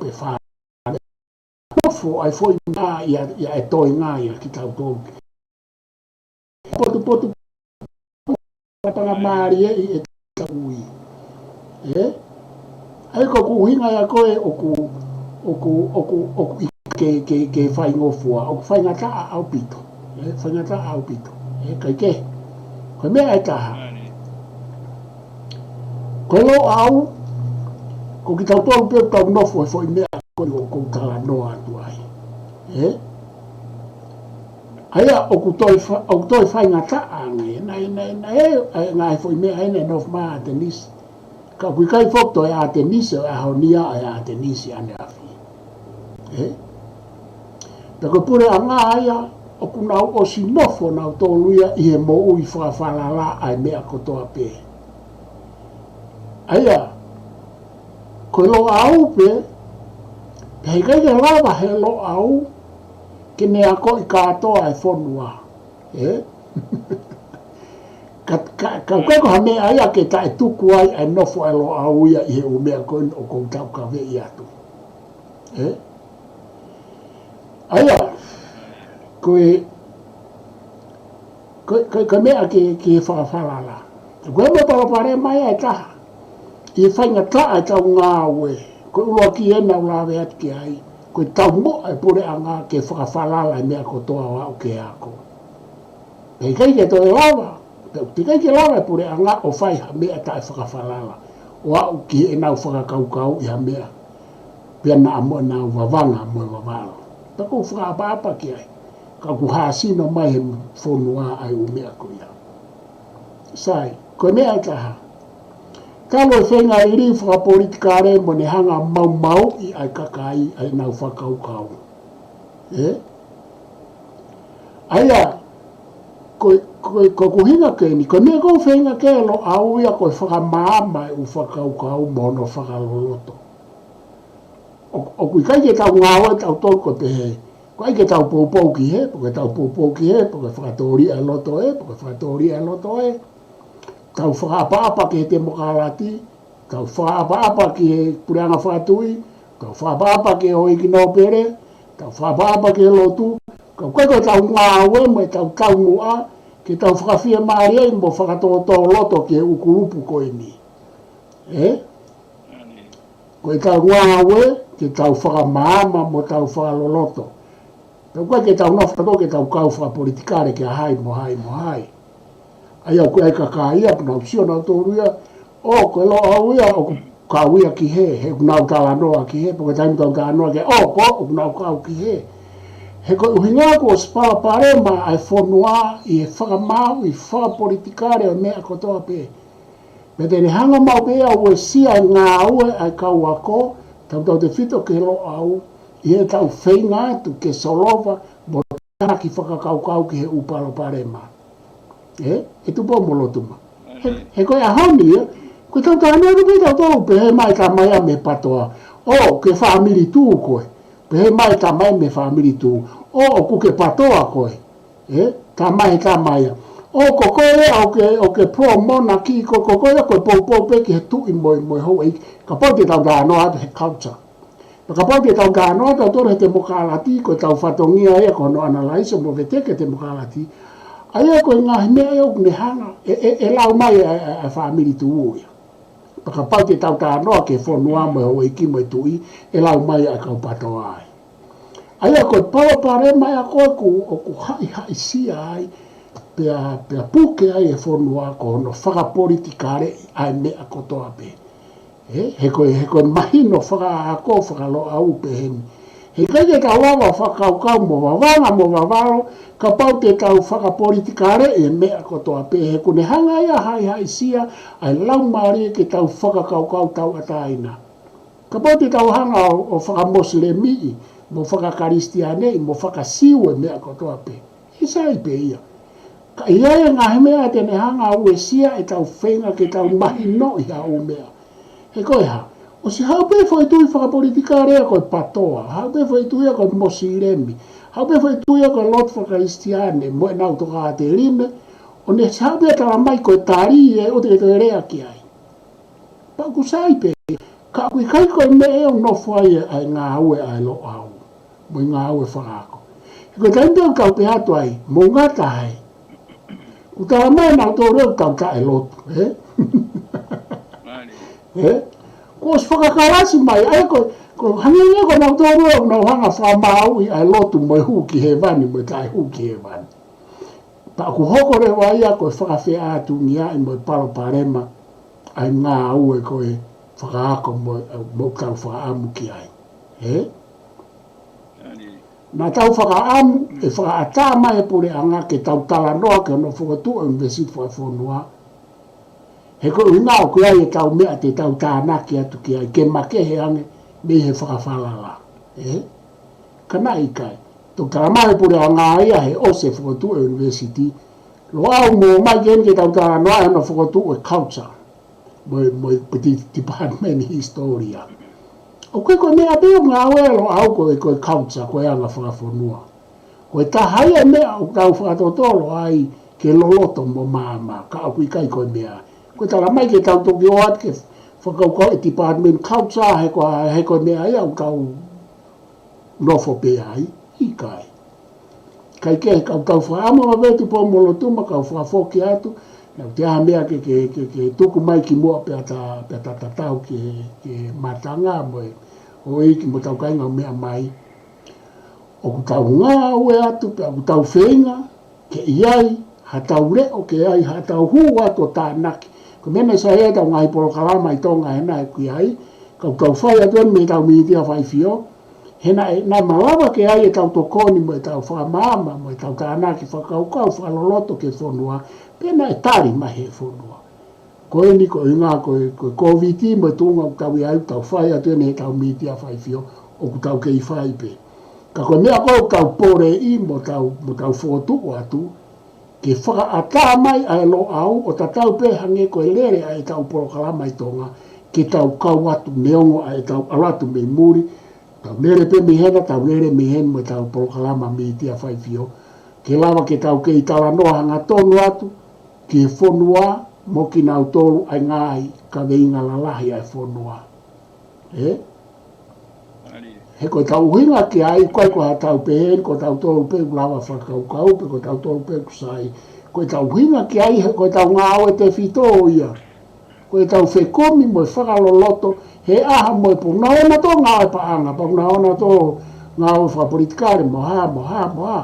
pe fa. Nofo ai foʻi meʻa ia, ia ʻe toenga ia kitautolu. Potupotu patanga mālie ʻi ʻetau ui. Ē? ʻA ia ko ʻeku ʻuhinga ia ko ē ʻoku, ʻoku, ʻoku, ʻoku ʻi ke, ke, ke faingofua, ʻoku faingataʻa ʻaupito. Ē, faingataʻa ʻaupito. Ē, kae kehe. Ko e meʻa ʻe taha. Ko e Loʻau, ko kitautolu pē ʻoku tau nofo he foʻi meʻa ko ē ʻoku ou talanoa atu ai. Ē? ʻA ia ʻoku toe fa-, ʻoku toe faingataʻa ange, naʻe, naʻe, naʻe, ʻa e ngaahi foʻi meʻa ʻe naʻe nofo mai ʻAtenisi. Ka ʻoku ʻikai foki toe ʻAtenisi ʻo e ʻaho ni ia ʻa e ʻAtenisi ʻaneafi. Ē? Pea ko e puleʻanga ia, ʻoku nau ʻosi nofo nautolu ia ʻi he moʻui fakafalala ʻa e meʻa kotoa pē. ʻA ia, ko e Loʻau pē, pea heʻikai ke lava he Loʻau ke ne akoʻi kātoa e fonua. Ē? Ka, ka, ka, ka ko ha meʻa ia ke taʻetuku ai ʻa e nofo ʻa e Loʻau ia ʻi he ʻū meʻa ko ē ʻoku ou taukaveʻi atu. Ē? ʻA ia, ko e, ko e, ko e, ko e meʻa ke, ke fakafalala. Ko e meʻa palopalema ia ʻe taha. ʻI he faingataʻa ʻetau ngāue, ko e ʻuluaki ena ʻoku ou lave atu ki ai, ko e taumuʻa e puleʻanga ke fakafalala e meʻa kotoa ʻo aʻu ki he ako. Pea ʻikai ke toe lava, pea ʻoku teʻeki ai ke lava e puleʻanga ʻo fai ha meʻa taʻefakafalala, ʻo aʻu ki heʻenau fakakaukauʻi ha meʻa, pea naʻa mo ʻenau vavanga mo e vavalo. Pea ʻoku ou fakaʻapaʻapa ki ai, ka ʻoku hāsino mai he fonua ʻa e ʻū meʻa ko ia. Sai, ko e meʻa ʻe taha. Talu e feinga liliu fakapolitikale mo ne hanga maumauʻi ʻa e kakai ʻa ʻenau fakakaukau. Ē? ʻA ia, ko, ko, ko ʻeku ʻuhinga ko eni, ko e meʻa ʻoku ou feinga ke Loʻau ia ko e fakamaama e ʻū fakakaukau mo hono fakaloloto. ʻO, ʻoku ʻikai ke tau ngāue tautolu ko e pehē, ko e ʻai ke tau poupou ki hē, pe ko e tau poupou ki hē, pe ko e fakatōliʻa e loto ē, pe ko e fakatōliʻa e loto ē. Tau fakaʻapaʻapa ki he temokalati, tau fakaʻapaʻapa ki he puleʻanga fakatuʻi, tau fakaʻapaʻapa ki he houʻeiki nōpele, tau fakaʻapaʻapa ki he lotu, ka ʻoku ʻikai ko ʻetau ngāue mo ʻetau taumuʻa ke tau fakafiemālieʻi mo fakatōtōloto ki he ʻū kulupu ko eni. Ē? Ko ʻetau ngāue ke tau fakamaama mo tau fakaloloto. Pea ʻoku ʻikai ke tau nofo tautolu ke tau kau fakapolitikale kia hai mo hai mo hai. ʻA ia ʻoku ʻi ai e kakai ia ʻoku nau sio nautolu ia, ʻo ko e Loʻau ia ʻoku kau ia ki hē, he ʻoku nau talanoa ki hē, pe ko e taimi ʻoku tau talanoa ki ai, ʻo ko ʻoku nau kau ki hē. He ko e ʻuhinga kuo ʻosi palopalema ʻa e fonua ʻi he fakamaau ʻi fakapolitikale ʻo e meʻa kotoa pē. Pea te ne hanga maʻu pē ia ʻo uesia e ngāue ʻa e kau ako, tautautefito ki he Loʻau, ʻi heʻetau feinga atu ke solova mo taki fakakaukau ki he ʻū palopalema. Ē, ʻe Tupou mo Lotuma. He, he ko e ʻaho ni, ē, ko ʻetau talanoa atu pē tautolu pehē mai e tamai ia mei he PATOA. ʻO, ke fāmili tū koe. Pehē mai e tamai mei he fāmili tū. ʻO, ʻoku ke PATOA koe. Ē, tamai he tamai ia. ʻO, ko koe ia ʻoku ke, ʻoku ke pro monarchy, ko, ko koe ia ʻoku ke poupou pē ki he tuʻi mo e, mo e houʻeiki. Kapau te tau talanoa atu he culture. Pea kapau te tau talanoa tautolu he temokalati, ko ʻetau fatongia ia ko hono analyze mo veteki e temokalati. ʻA ia ko e ngaahi meʻa ia ʻoku ne hanga, ʻe, ʻe, ʻe lau mai ʻa e, ʻa e, ʻa e fāmili tū ia. Pea kapau te tau talanoa ki he fonua mo e houʻeiki mo e tuʻi, ʻe lau mai ʻa e kau PATOA ai. ʻA ia ko e palopalema ia ko ē ʻoku, ʻoku haʻihaʻisia ai, pea, pea puke ai e fonua ko hono fakapolitikaleʻi ʻa e meʻa kotoa pē. Ē, he ko e, he ko e mahino fakaako faka-Loʻau pehē ni. Heʻikai ke tau lava fakakaukau mo vavanga mo vavalo, kapau te tau fakapolitikaleʻi e meʻa kotoa pē, he ʻoku ne hanga ia ʻo haʻihaʻisia ʻa e laumālie ke tau fakakaukau tauʻatāina. Kapau te tau hanga ʻo, ʻo fakamosilemiʻi, mo fakakalisitianeʻi, mo fakasiu e meʻa kotoa pē. ʻIkai sai pē ia. Ka ʻi ai e ngaahi meʻa te ne hanga ʻo uesia ʻetau feinga ke tau mahinoʻi ha ʻū meʻa. He ko e hā, ʻosi haʻu pē foʻi tui fakapolitikale ia ko e PATOA, haʻu pē foʻi tui ia ko e Mosilemi, haʻu pē foʻi tui ia ko e lotu fakakalisitiane, mo ʻenau tokāteline, ʻo ne haʻu pē talamai ko e tali ē ʻoku te toe lea ki ai. Pea ʻoku sai pē, ka ʻoku ʻikai ko e meʻa ʻe nofo ai ʻa e ngāue ʻa e Loʻau mo e ngāue fakaako. He ko e taimi pē ʻoku tau pehē atu ai, mou ngata ai. Kuo talamai ʻe nautolu ʻoku tau taʻelotu, ē? Ē? Kuo ʻosi fakakalasi mai, ʻa ia ko, ko hangē ia ko nautolu ʻoku nau hanga ʻo fakamāuʻi ʻa e lotu mo e hū ki hēvani mo e taʻehū ki hēvani. Pea ʻoku hoko leva ia ko e fakafeʻātungiaʻi mo e palopalema ʻa e ngāue ko e fakaako mo, mo ʻetau fakaʻamu ki ai. Ē? Naʻa tau fakaʻamu, ʻe fakaʻatā mai e puleʻanga ke tau talanoa ki hono fokotuʻu e ʻUnivēsiti Fakafonua. He ko e ʻuhinga ʻoku ʻi ai ʻetau meʻa te tau tānaki atu ki ai, ke makehe ange mei he fakafalala. Ē? Ka naʻe ʻikai. Toki talamai e puleʻanga ia he ʻosi e fokotuʻu e ʻUnivēsiti Loʻau mo mai ke eni ke tau talanoa hono fokotuʻu e culture. Mo e, mo e piti department hisitōlia. ʻOku ʻikai ko e meʻa pē ʻoku ngāue ai e Loʻau ko e, ko e culture, ko e anga fakafonua. Ko e taha ia e meʻa ʻoku tau fakatotolo ai ke loloto mo maama, ka ʻoku ʻikai ko e meʻa. Ko e talamai ke tau toki ō atu ke fakakaukau e department culture, he ko, he ko e meʻa ia ʻoku tau nofo pē ai, ʻikai. Kae kehe, kau, kau fakaʻamu ʻa Vetu Pō Molotuma, kau fakafoki atu, naʻa ʻoku ʻi ai ha meʻa ke, ke, ke, ke tuku mai kimuʻa pea ta, pea ta tatau ki he, ki he matanga mo e houʻeiki mo hotau kāinga ʻoku meʻa mai. ʻOku tau ngāue atu, pea ʻoku tau feinga, ke ʻi ai haʻatau leʻo, ke ʻi ai haʻatau hū atu ʻo tānaki. Ko e meʻa naʻe sai ai ʻetau ngaahi polokalama ʻi Tonga he naʻe ʻikai ai, ka ʻoku tau fai atu eni mei heʻetau mītia faifio, he naʻe, naʻe malava ke ʻi ai ʻetau tokoni mo ʻetau fakamaama, mo ʻetau tānaki fakakaukau, fakaloloto ki he fonua, pea naʻe tali mai ʻe he fonua. Ko eni ko e ʻuhinga ko e, ko e Kōviti mo e tuʻunga ʻoku tau ʻi ai, ʻoku tau fai atu eni heʻetau mītia faifio, ʻoku tau kei fai pē. Ka ko e meʻa ko ē ʻoku tau poleʻi mo tau, mo tau fokotuʻu atu, ke fakaʻatā mai ʻa e Loʻau ʻo tatau pē hangē ko e lele ʻa ʻetau polokalama ʻi Tonga, ke tau kau atu neongo ʻa ʻetau ʻalu atu mei muli, tau lele pē mei hena, tau lele mei heni mo ʻetau polokalama mītia faifio, ke lava ke tau kei talanoa hangatonu atu ki he fonua mo kinautolu ʻa e ngaahi kaveinga lalahi ʻa e fonua. Ē? He ko ʻetau ʻuhinga ki ai, ʻikai ko haʻatau pehē, ko tautolu pē ʻoku lava fakakaukau, pe ko tautolu pē ʻoku sai. Ko ʻetau ʻuhinga ki ai, he ko ʻetau ngāue tefito ia. Ko ʻetau fekumi mo e fakaloloto, he ʻaho mo e pō, ʻoku na ō nautolu ʻo ngāue paʻanga, pea ʻoku na ō nautolu ʻo ngāue fakapolitikale, mo hā, mo hā, mo hā.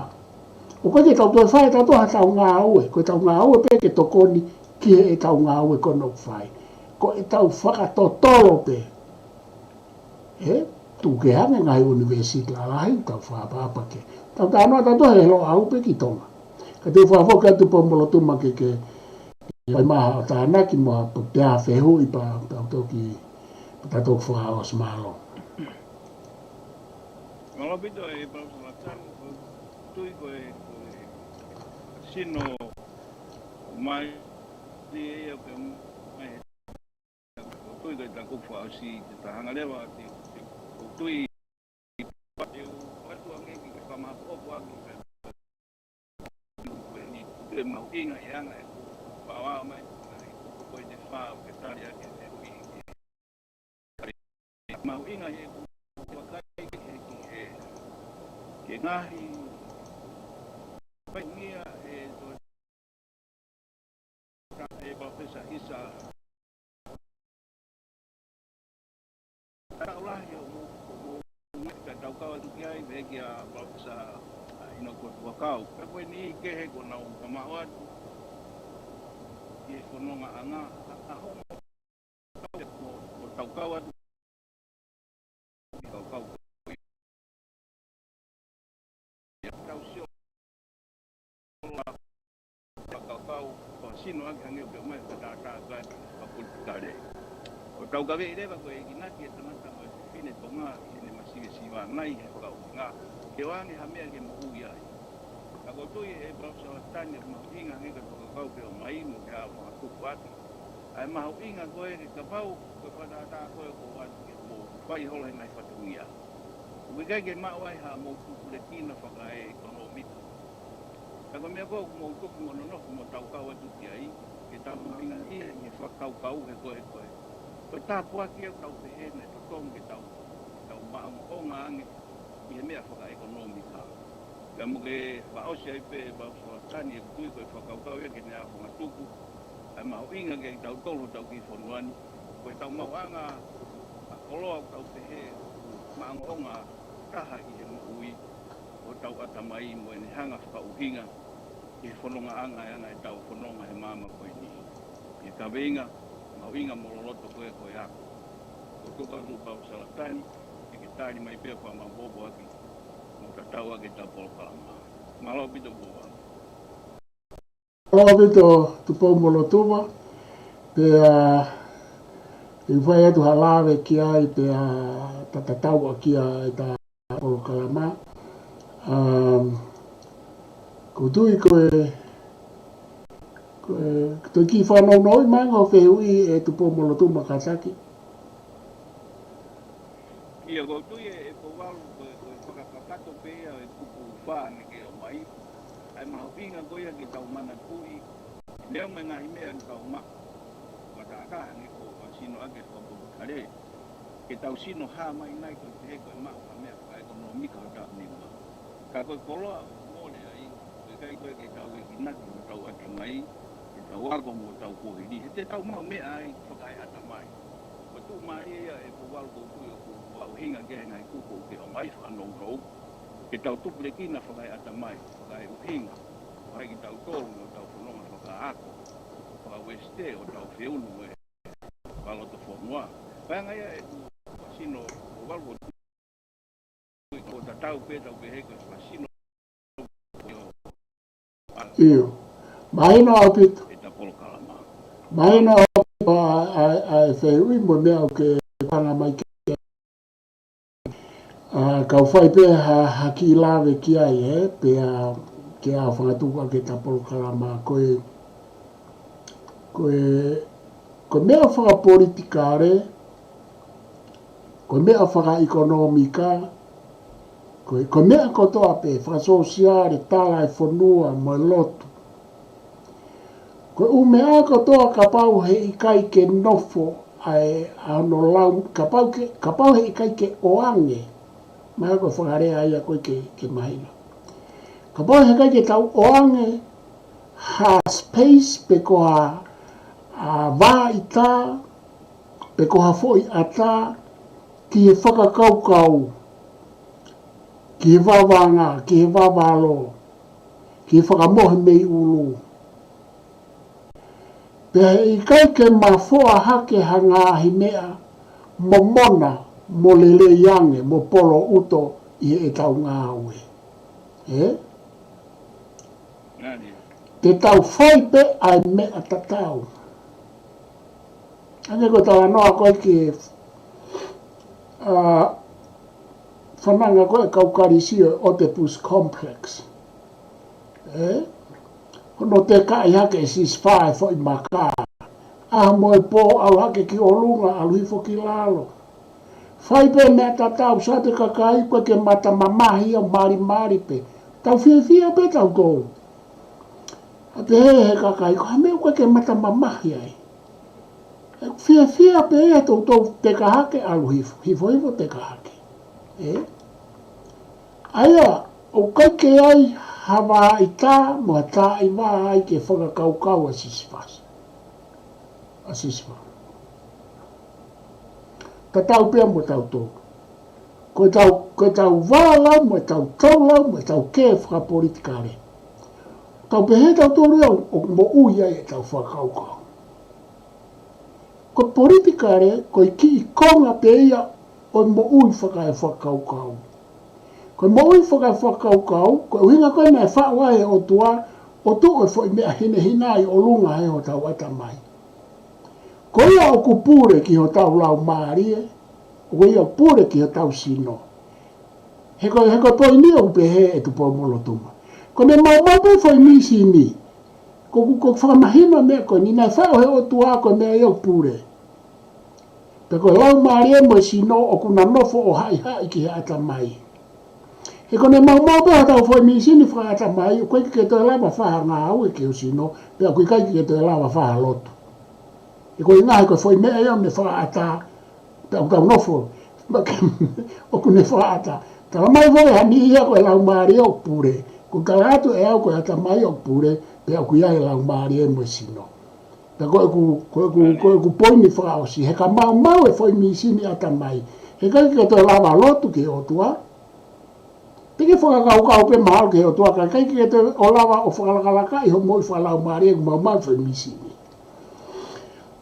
ʻOku ʻikai ke tau toe fai ʻe tautolu haʻatau ngāue, ko ʻetau ngāue pē ke tokoni ki heʻetau ngāue ko ena ʻoku fai. Ko ʻetau fakatotolo pē. Ē, tuku kehe ange ngaahi ʻunivēsiti lalahi, tau fakaʻapaʻapa ke. Tau talanoa tautolu he Loʻau pē ki Tonga. Ka te u fakafoki atu Pō Molotuma ke, ke, ke fai mai haʻo tānaki mo ha pea fehuʻi pea, pea toki, pea toki fakaʻosi, mālō. Mālō ʻaupito e Palōfesa Latani, ko e tui ko e, ko e sino mai, ʻi he ʻaho pē mai he, ko e tui ko e taku fakaʻosi te ta hanga leva te, te, ko e tui, te u ʻoatu ange ki he fakamāʻopoʻopo ʻaki, ko e mahuʻinga e anga e paoa mai, ko e te fā, ke tali ake e ui. Mahuʻinga he ʻoku vakai ki he, ki he, ki he ngaahi faingia e to, e Palōfesa Isa. Tau lahi o mo, o mo, mo ka tau kau atu ki ai, pehē kia Palōfesa ʻInoke Tuʻakau. Ka ko eni kehe ko ʻenau kamaʻo atu ki he fononga ʻanga, a, a homo. Ko, ko tau kau atu. Kau kau. Tau sio. Kau kau, kau sino ake hangē ʻoku mai ka tā tā ka ka politikale. ʻO tau ka vei leva ko e ʻikai ke Tonga ʻi heʻene masivesiva nai he fakaʻuhinga ke ʻoange ha meʻa ke moʻui ai. Ka ʻoku ou tui ʻe Paula Salatani ʻoku mahuʻinga ange ke fakakaukau pē ʻo mai mo ke ʻalu fakatupu atu. ʻA e mahuʻinga ko ē ke kapau ko e fakatātā ko ē ʻoku ou ʻoatu ke mou fai holo he ngaahi fatongia, ʻoku ʻikai ke maʻu ai haʻamou tupulekina fakaekonomika. Ka ko e meʻa ko ē ʻoku mou tuku mo nonofo mo tau kau atu ki ai, ke tau mahuʻingaʻia ʻi he fakakaukau he ko e, ko e, ko e tāpuaki ʻoku tau pehē naʻe totonu ke tau, tau maʻongoʻonga ange ʻi he meʻa fakaekonomika. Ka mo ke fakaʻosi ai pē Paula Salatani, ʻoku ou tui ko e fakakaukau ia ke ne ʻalu fakatupu ʻa e mahuʻinga kiate kitautolu hotau kiʻi fonua ni, ko ʻetau maʻuʻanga ʻa e koloa ʻoku tau pehē ʻoku maʻongoʻonga taha ʻi he moʻui ʻo hotau ʻatamai mo ʻene hanga fakaʻuhinga ʻi he fonongaʻanga ʻa e anga ʻetau fononga he māmani ko eni. ʻI he kaveinga mahuʻinga mo loloto ko ē ko e ako. Ko e tuku atu Paula Salatani, ʻe ke tali mai pē ʻo fakamaopoopo ʻaki mo tatau ʻaki ʻetau polokalama. Mālō ʻaupito Paula. Mālō ʻaupito Tupoumolotuma, pea ʻe fai atu ha lave ki ai pea ta tatau ʻaki ʻa ʻeta polokalama. Um, ʻoku ou tui ko e, ko e, ko e kiʻi fanongo mai ʻa e fehuʻi ʻe Tupoumolotuma kātaki. ʻIo, ʻoku ou tui ʻe, ʻe Pouvalu ko e, ko e fakakakato pē ia ʻo e kupu ʻe fā naʻe ke ʻomai. ʻA e mahuʻinga ko ia ke tau manatuʻi, neongo e ngaahi meʻa ʻoku tau maʻu, ʻoku tau taha ni ko e sino ʻaki e fakapolitikale, ke tau sino hā mai nai ko e pehē ko e maʻu ha meʻa fakaekonomika hotau niua. Ka ko e koloa ʻoku mole ai, ʻoku ʻikai ko ē ke tau ʻekinaki mo hotau ʻatamai, ke tau ako mo hotau kuohili, he te tau maʻu meʻa ai fakaeʻatamai. Ko e tuʻumālie ia ʻe Pouvalu, ʻoku ou tui ʻoku, ʻoku ʻuhinga ki he ngaahi kupu ʻoku ke ʻomai fakanounou, ke tau tupulekina fakaeʻatamai, fakaeʻuhinga, ʻo hai kitautolu mo hotau fononga fakaako, fakauesite hotau feunu mo e fakalotofonua. Pea ʻi ai ʻeku fakasino, Pouvalu, ʻoku tatau pē ʻetau pehē ko e fakasino ʻo e ʻio. Mahino ʻaupito. ʻEta polokalama. Mahino ʻaupito ʻa, ʻa, ʻa e fehuʻi mo e meʻa ʻoku ke hanga mai ki ai. ʻA, kau fai pē ha, ha kiʻi lave ki ai, ē, pea ke ʻalu fakatupu ʻaki ʻeta polokalama ko e, ko e, ko e meʻa fakapolitikale, ko e meʻa fakaʻekonōmika, ko e, ko e meʻa kotoa pē, fakasōsiale, tala e fonua mo e lotu. Ko e ʻū meʻa kotoa kapau heʻikai ke nofo ai ʻa hono lau, kapau ke, kapau heʻikai ke ʻoange, mahalo ko e fakalea ia ko ē ke, ke mahino. Kapau heʻikai ke tau ʻoange ha space pe ko ha, ʻa, vā ʻita, pe ko ha foʻi ʻata, ki he fakakaukau, ki he vavanga, ki he vavalo, ki he fakamohe mei ʻulu. Pea heʻikai ke mafoa hake ha ngaahi meʻa momona mo lelei ange, mo poloʻuto ʻi heʻetau ngāue. Ē? Te tau fai pē ʻa e meʻa tatau. Hangē ko e talanoa ko ē ki he, ʻa, fananga ko ē kau Kalisi ʻo e Oedipus complex. Ē? Hono tekaʻi hake ʻe Sisifā e foʻi maka. ʻAho mo e pō ʻalu hake ki ʻolunga, ʻalu hifo ki lalo. Fai pē meʻa tatau, sio atu e kakai ʻoku ʻikai ke mata mamahi ʻo malimali pē. Tau fiefia pē tautolu. ʻA pehē he kakai, ko e hā e meʻa ʻoku ʻikai ke mata mamahi ai. ʻE fiefia pē ia toutou teka hake ʻalu hifo, hifo hifo teka hake. Ē? ʻA ia, ʻoku ʻikai ke ai ha vā ʻita mo ha taʻi vā ai ke fakakaukau ʻa Sisifā. ʻA Sisifā. Tatau pē mo tautolu. Ko ʻetau, ko ʻetau vā lau mo ʻetau tau lau mo ʻetau kē fakapolitikale. Tau pehē tautolu ia ʻoku moʻui ai ʻetau fakakaukau. Ko e politikale, ko e kiʻi konga pē ia ʻo e moʻui fakaefakakaukau. Ko e moʻui fakaefakakaukau, ko e ʻuhinga ko ē naʻe faʻu ai ʻe he ʻOtua, ʻo tuʻu e foʻi meʻa hinehina ʻi ʻolunga he hotau ʻatamai. Ko ia ʻoku pule ki hotau laumālie, ʻoku ʻi ai ʻoku pule ki hotau sino. He ko, he ko e poini ʻoku pehē ʻe Tupou-mo-Lotuma. Ko e meʻa maumau pē foʻi mīsini. Ko, ko, ko e fakamahino meʻa ko eni naʻe faʻo he ʻOtua ko e meʻa ia ʻoku pule. Pea ko e laumālie mo e sino ʻoku na nofo ʻo haʻihaʻi ki he ʻatamai. He ko e meʻa maumau pē hotau foʻi mīsini fakaʻatamai, ʻoku ʻikai ke toe lava fai ha ngāue ki ho sino, pea ʻoku ʻikai ke toe lava fai ha lotu. He ko e ngaahi ko e foʻi meʻa ia ʻoku ne fakaʻatā, pea ʻoku tau nofo. Ma ke, ʻoku ne fakaʻatā. Tala mai foki ha niʻihi ia ko e laumālie ʻoku pule. Ko e tala atu ʻe au ko e ʻatamai ʻoku pule, pea ʻoku ʻi ai e laumālie mo e sino. Pea ko ʻeku, ko ʻeku, ko ʻeku poini fakaʻosi. He ka maumau e foʻi mīsini ʻatamai. He ʻikai ke toe lava lotu ki he ʻOtua. Te ke fakakaukau pē mahalo ki he ʻOtua ka ʻikai ke toe ʻo lava ʻo fakalakalaka ʻi hoʻo moʻui fakalaumālie ʻoku maumau foʻi mīsini.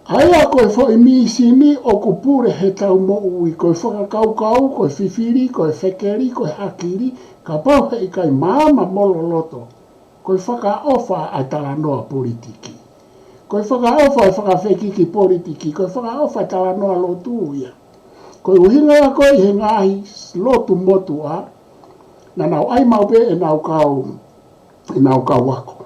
ʻA ia ko e foʻi mīsini ʻoku pule heʻetau moʻui, ko e fakakaukau, ko e fifili, ko e fekeli, ko e hakili, kapau heʻikai maama mo loloto, ko e fakaʻofa ʻa e talanoa politiki. Ko e fakaʻofa e fakafekiki politiki, ko e fakaʻofa e talanoa lotu ia. Ko e ʻuhinga ia ko ē ʻi he ngaahi lotu motuʻa, naʻa nau ʻai maʻu pē ʻenau kau, ʻenau kau ako.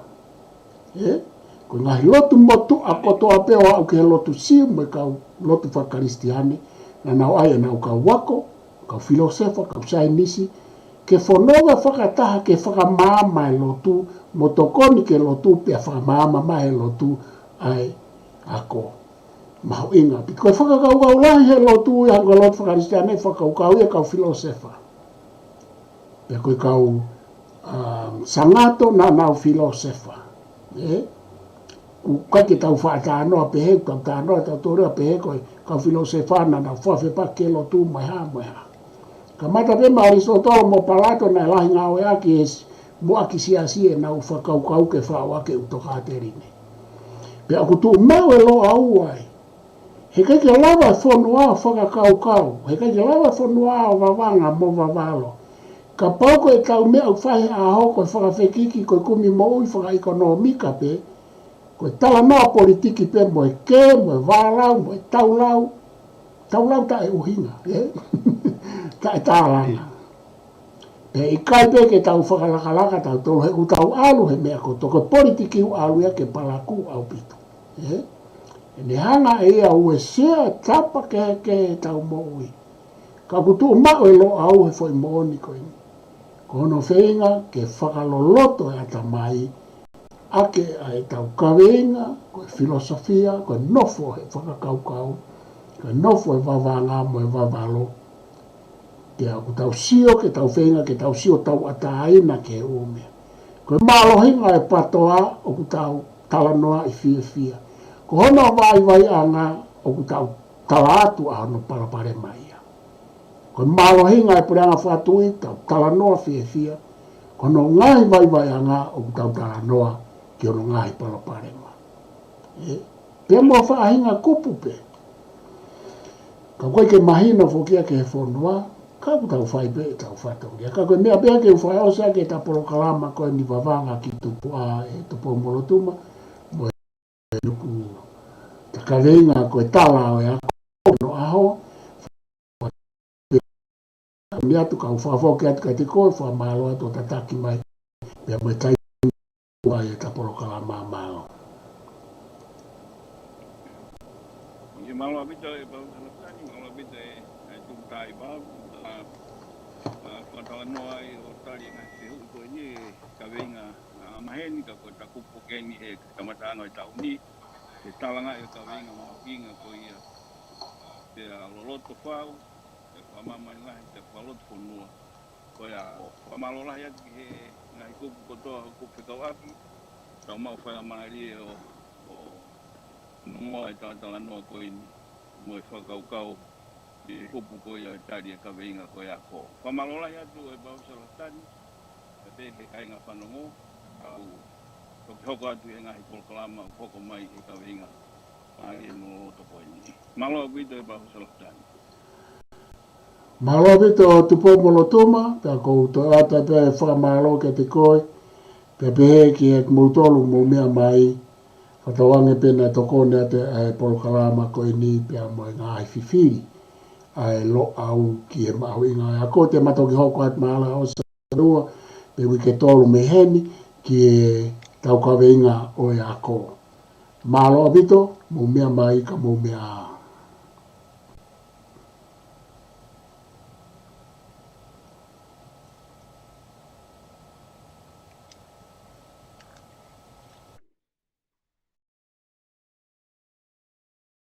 Ē? Ko e ngaahi lotu motuʻa kotoa pē ʻo aʻu ki he lotu Siu mo e kau lotu fakakalisitiane, naʻa nau ʻai ʻenau kau ako, kau filōsefa, kau saienisi, ke fononga fakataha ke fakamaama e lotu, mo tokoni ke lotu, pea fakamaama mai e lotu ʻa e ako. Mahuʻinga. Pea ko e fakakaukau lahi he lotu ia, ko e lotu fakakalisitiane, fakakaukau ia kau filōsefa. Pea ko e kau, um, Sangato naʻa nau filōsefa. Ē? ʻOku ʻikai ke tau faʻa talanoa pehē, tau talanoa, tau tōrea pehē, ko e kau filōsefa naʻa nau fakafepaki ki he lotu mo e hā, mo e hā. Kamata pē mei ʻAlisitotolo mo Palato naʻe lahi ngāueʻaki ʻe s-, mo ʻaki siasi ʻenau fakakaukau ke faʻo ʻaki e ʻuto kāteline. Pea ʻoku tuʻu maʻu e Loʻau ai. He ʻikai ke lava e fonua ʻo fakakaukau, he ʻikai ke lava e fonua ʻo vavanga mo vavalo. Kapau ko ʻetau meʻa ʻoku fai he ʻaho ko e fakafekiki, ko e kumi moʻui fakaʻekonōmika pē, ko e talanoa politiki pē mo e kē, mo e vālau, mo e taulau, taulau taʻeʻuhinga, ē? Taʻetālanga. Pea ʻikai pē ke tau fakalakalaka tautolu he ʻoku tau ʻalu he meʻa kotoa, ko e politiki ʻoku ʻalu ia ke palakū ʻaupito. Ē? ʻE ne hanga ʻe ia ʻo uesia e tapa kehekehe ʻetau moʻui. Ka ʻoku tuʻu maʻu e Loʻau he foʻi moʻoni ko eni. Ko hono feinga ke fakaloloto e ʻatamai, ʻaki ʻa ʻetau kaveinga, ko e filōsofia, ko e nofo he fakakaukau, ko e nofo he vavanga mo e vavalo. Pea ʻoku tau sio, ke tau feinga, ke tau sio tauʻatāina ki he ʻū meʻa. Ko e mālohinga e PTOA ʻoku tau talanoaʻi fiefia. Ko hono vaivaiʻanga ʻoku tau tala atu ʻa hono palopalema ia. Ko e mālohinga e puleʻanga fakatuʻi, tau talanoa fiefia. Ko hono ngaahi vaivaiʻanga ʻoku tau talanoa ki hono ngaahi palopalema. Ē, pea mo e faʻahinga kupu pē. Ka ʻoku ʻikai ke mahino foki ia ki he fonua, ka ʻoku tau fai pē ʻetau fatongia. Ka ko e meʻa pē ia ke u fakaʻosi ʻaki ʻeta polokalama ko eni, Vavanga ki Tupuʻa ʻe Tupou-mo-Lotuma, mo e nuku ta kaveinga ko e tala ʻo e ako hono ʻaho. Kau ni atu, kau fakafoki atu kiate koe, fakamālō atu hoʻo tataki mai. Pea mo e taimi ʻoku ʻi ai ʻeta polokalama, mālō. ʻIo, mālō ʻaupito e Pau Salafutani, mālō ʻaupito e, e Tupu Taipau, ʻa, ʻa, fakatalanoa ai ʻo tali e ngaahi fehuʻi ko eni, e kaveinga, ʻa, maheni, ka ko ʻeta kupu ko eni he kamataʻanga ʻo e taʻu ni, ke talanga e kaveinga mahuʻinga ko ia. Pea loloto fau, pea fakamāmani lahi, pea fakalotofonua. Ko ia, fakamālō lahi atu ki he ngaahi kupu kotoa, kupu fekauʻaki, tau maʻu faingamālie ʻo, ʻo nongoa e talatalanoa ko eni, mo e fakakaukau, ʻi he kupu ko ia ʻe tali e kaveinga ko e ako. Fakamālō lahi atu e Pau Salafutani, pea pehē ki he kāinga fanongo, ʻa ʻoku toki hoko atu e ngaahi polokalama ʻoku hoko mai he kaveinga. Mālie mo loloto ko eni. Mālō ʻaupito e Pau Salafutani. Mālō ʻaupito Tupou-mo-Lotuma, pea ʻoku ou toe ʻoatu pē e fakamālō kiate koe, pea pehē ki he kimoutolu mou meʻa mai, fakatauange pē naʻe tokoni atu e polokalama ko eni pea mo e ngaahi fifili ʻa e Loʻau ki he mahuʻinga ʻo e ako. Te ma toki hoko atu maʻala ʻo Sālua pe uike tolu mei heni ki he taukaveinga ʻo e ako. Mālō ʻaupito, mou meʻa mai ka mou meʻa ā.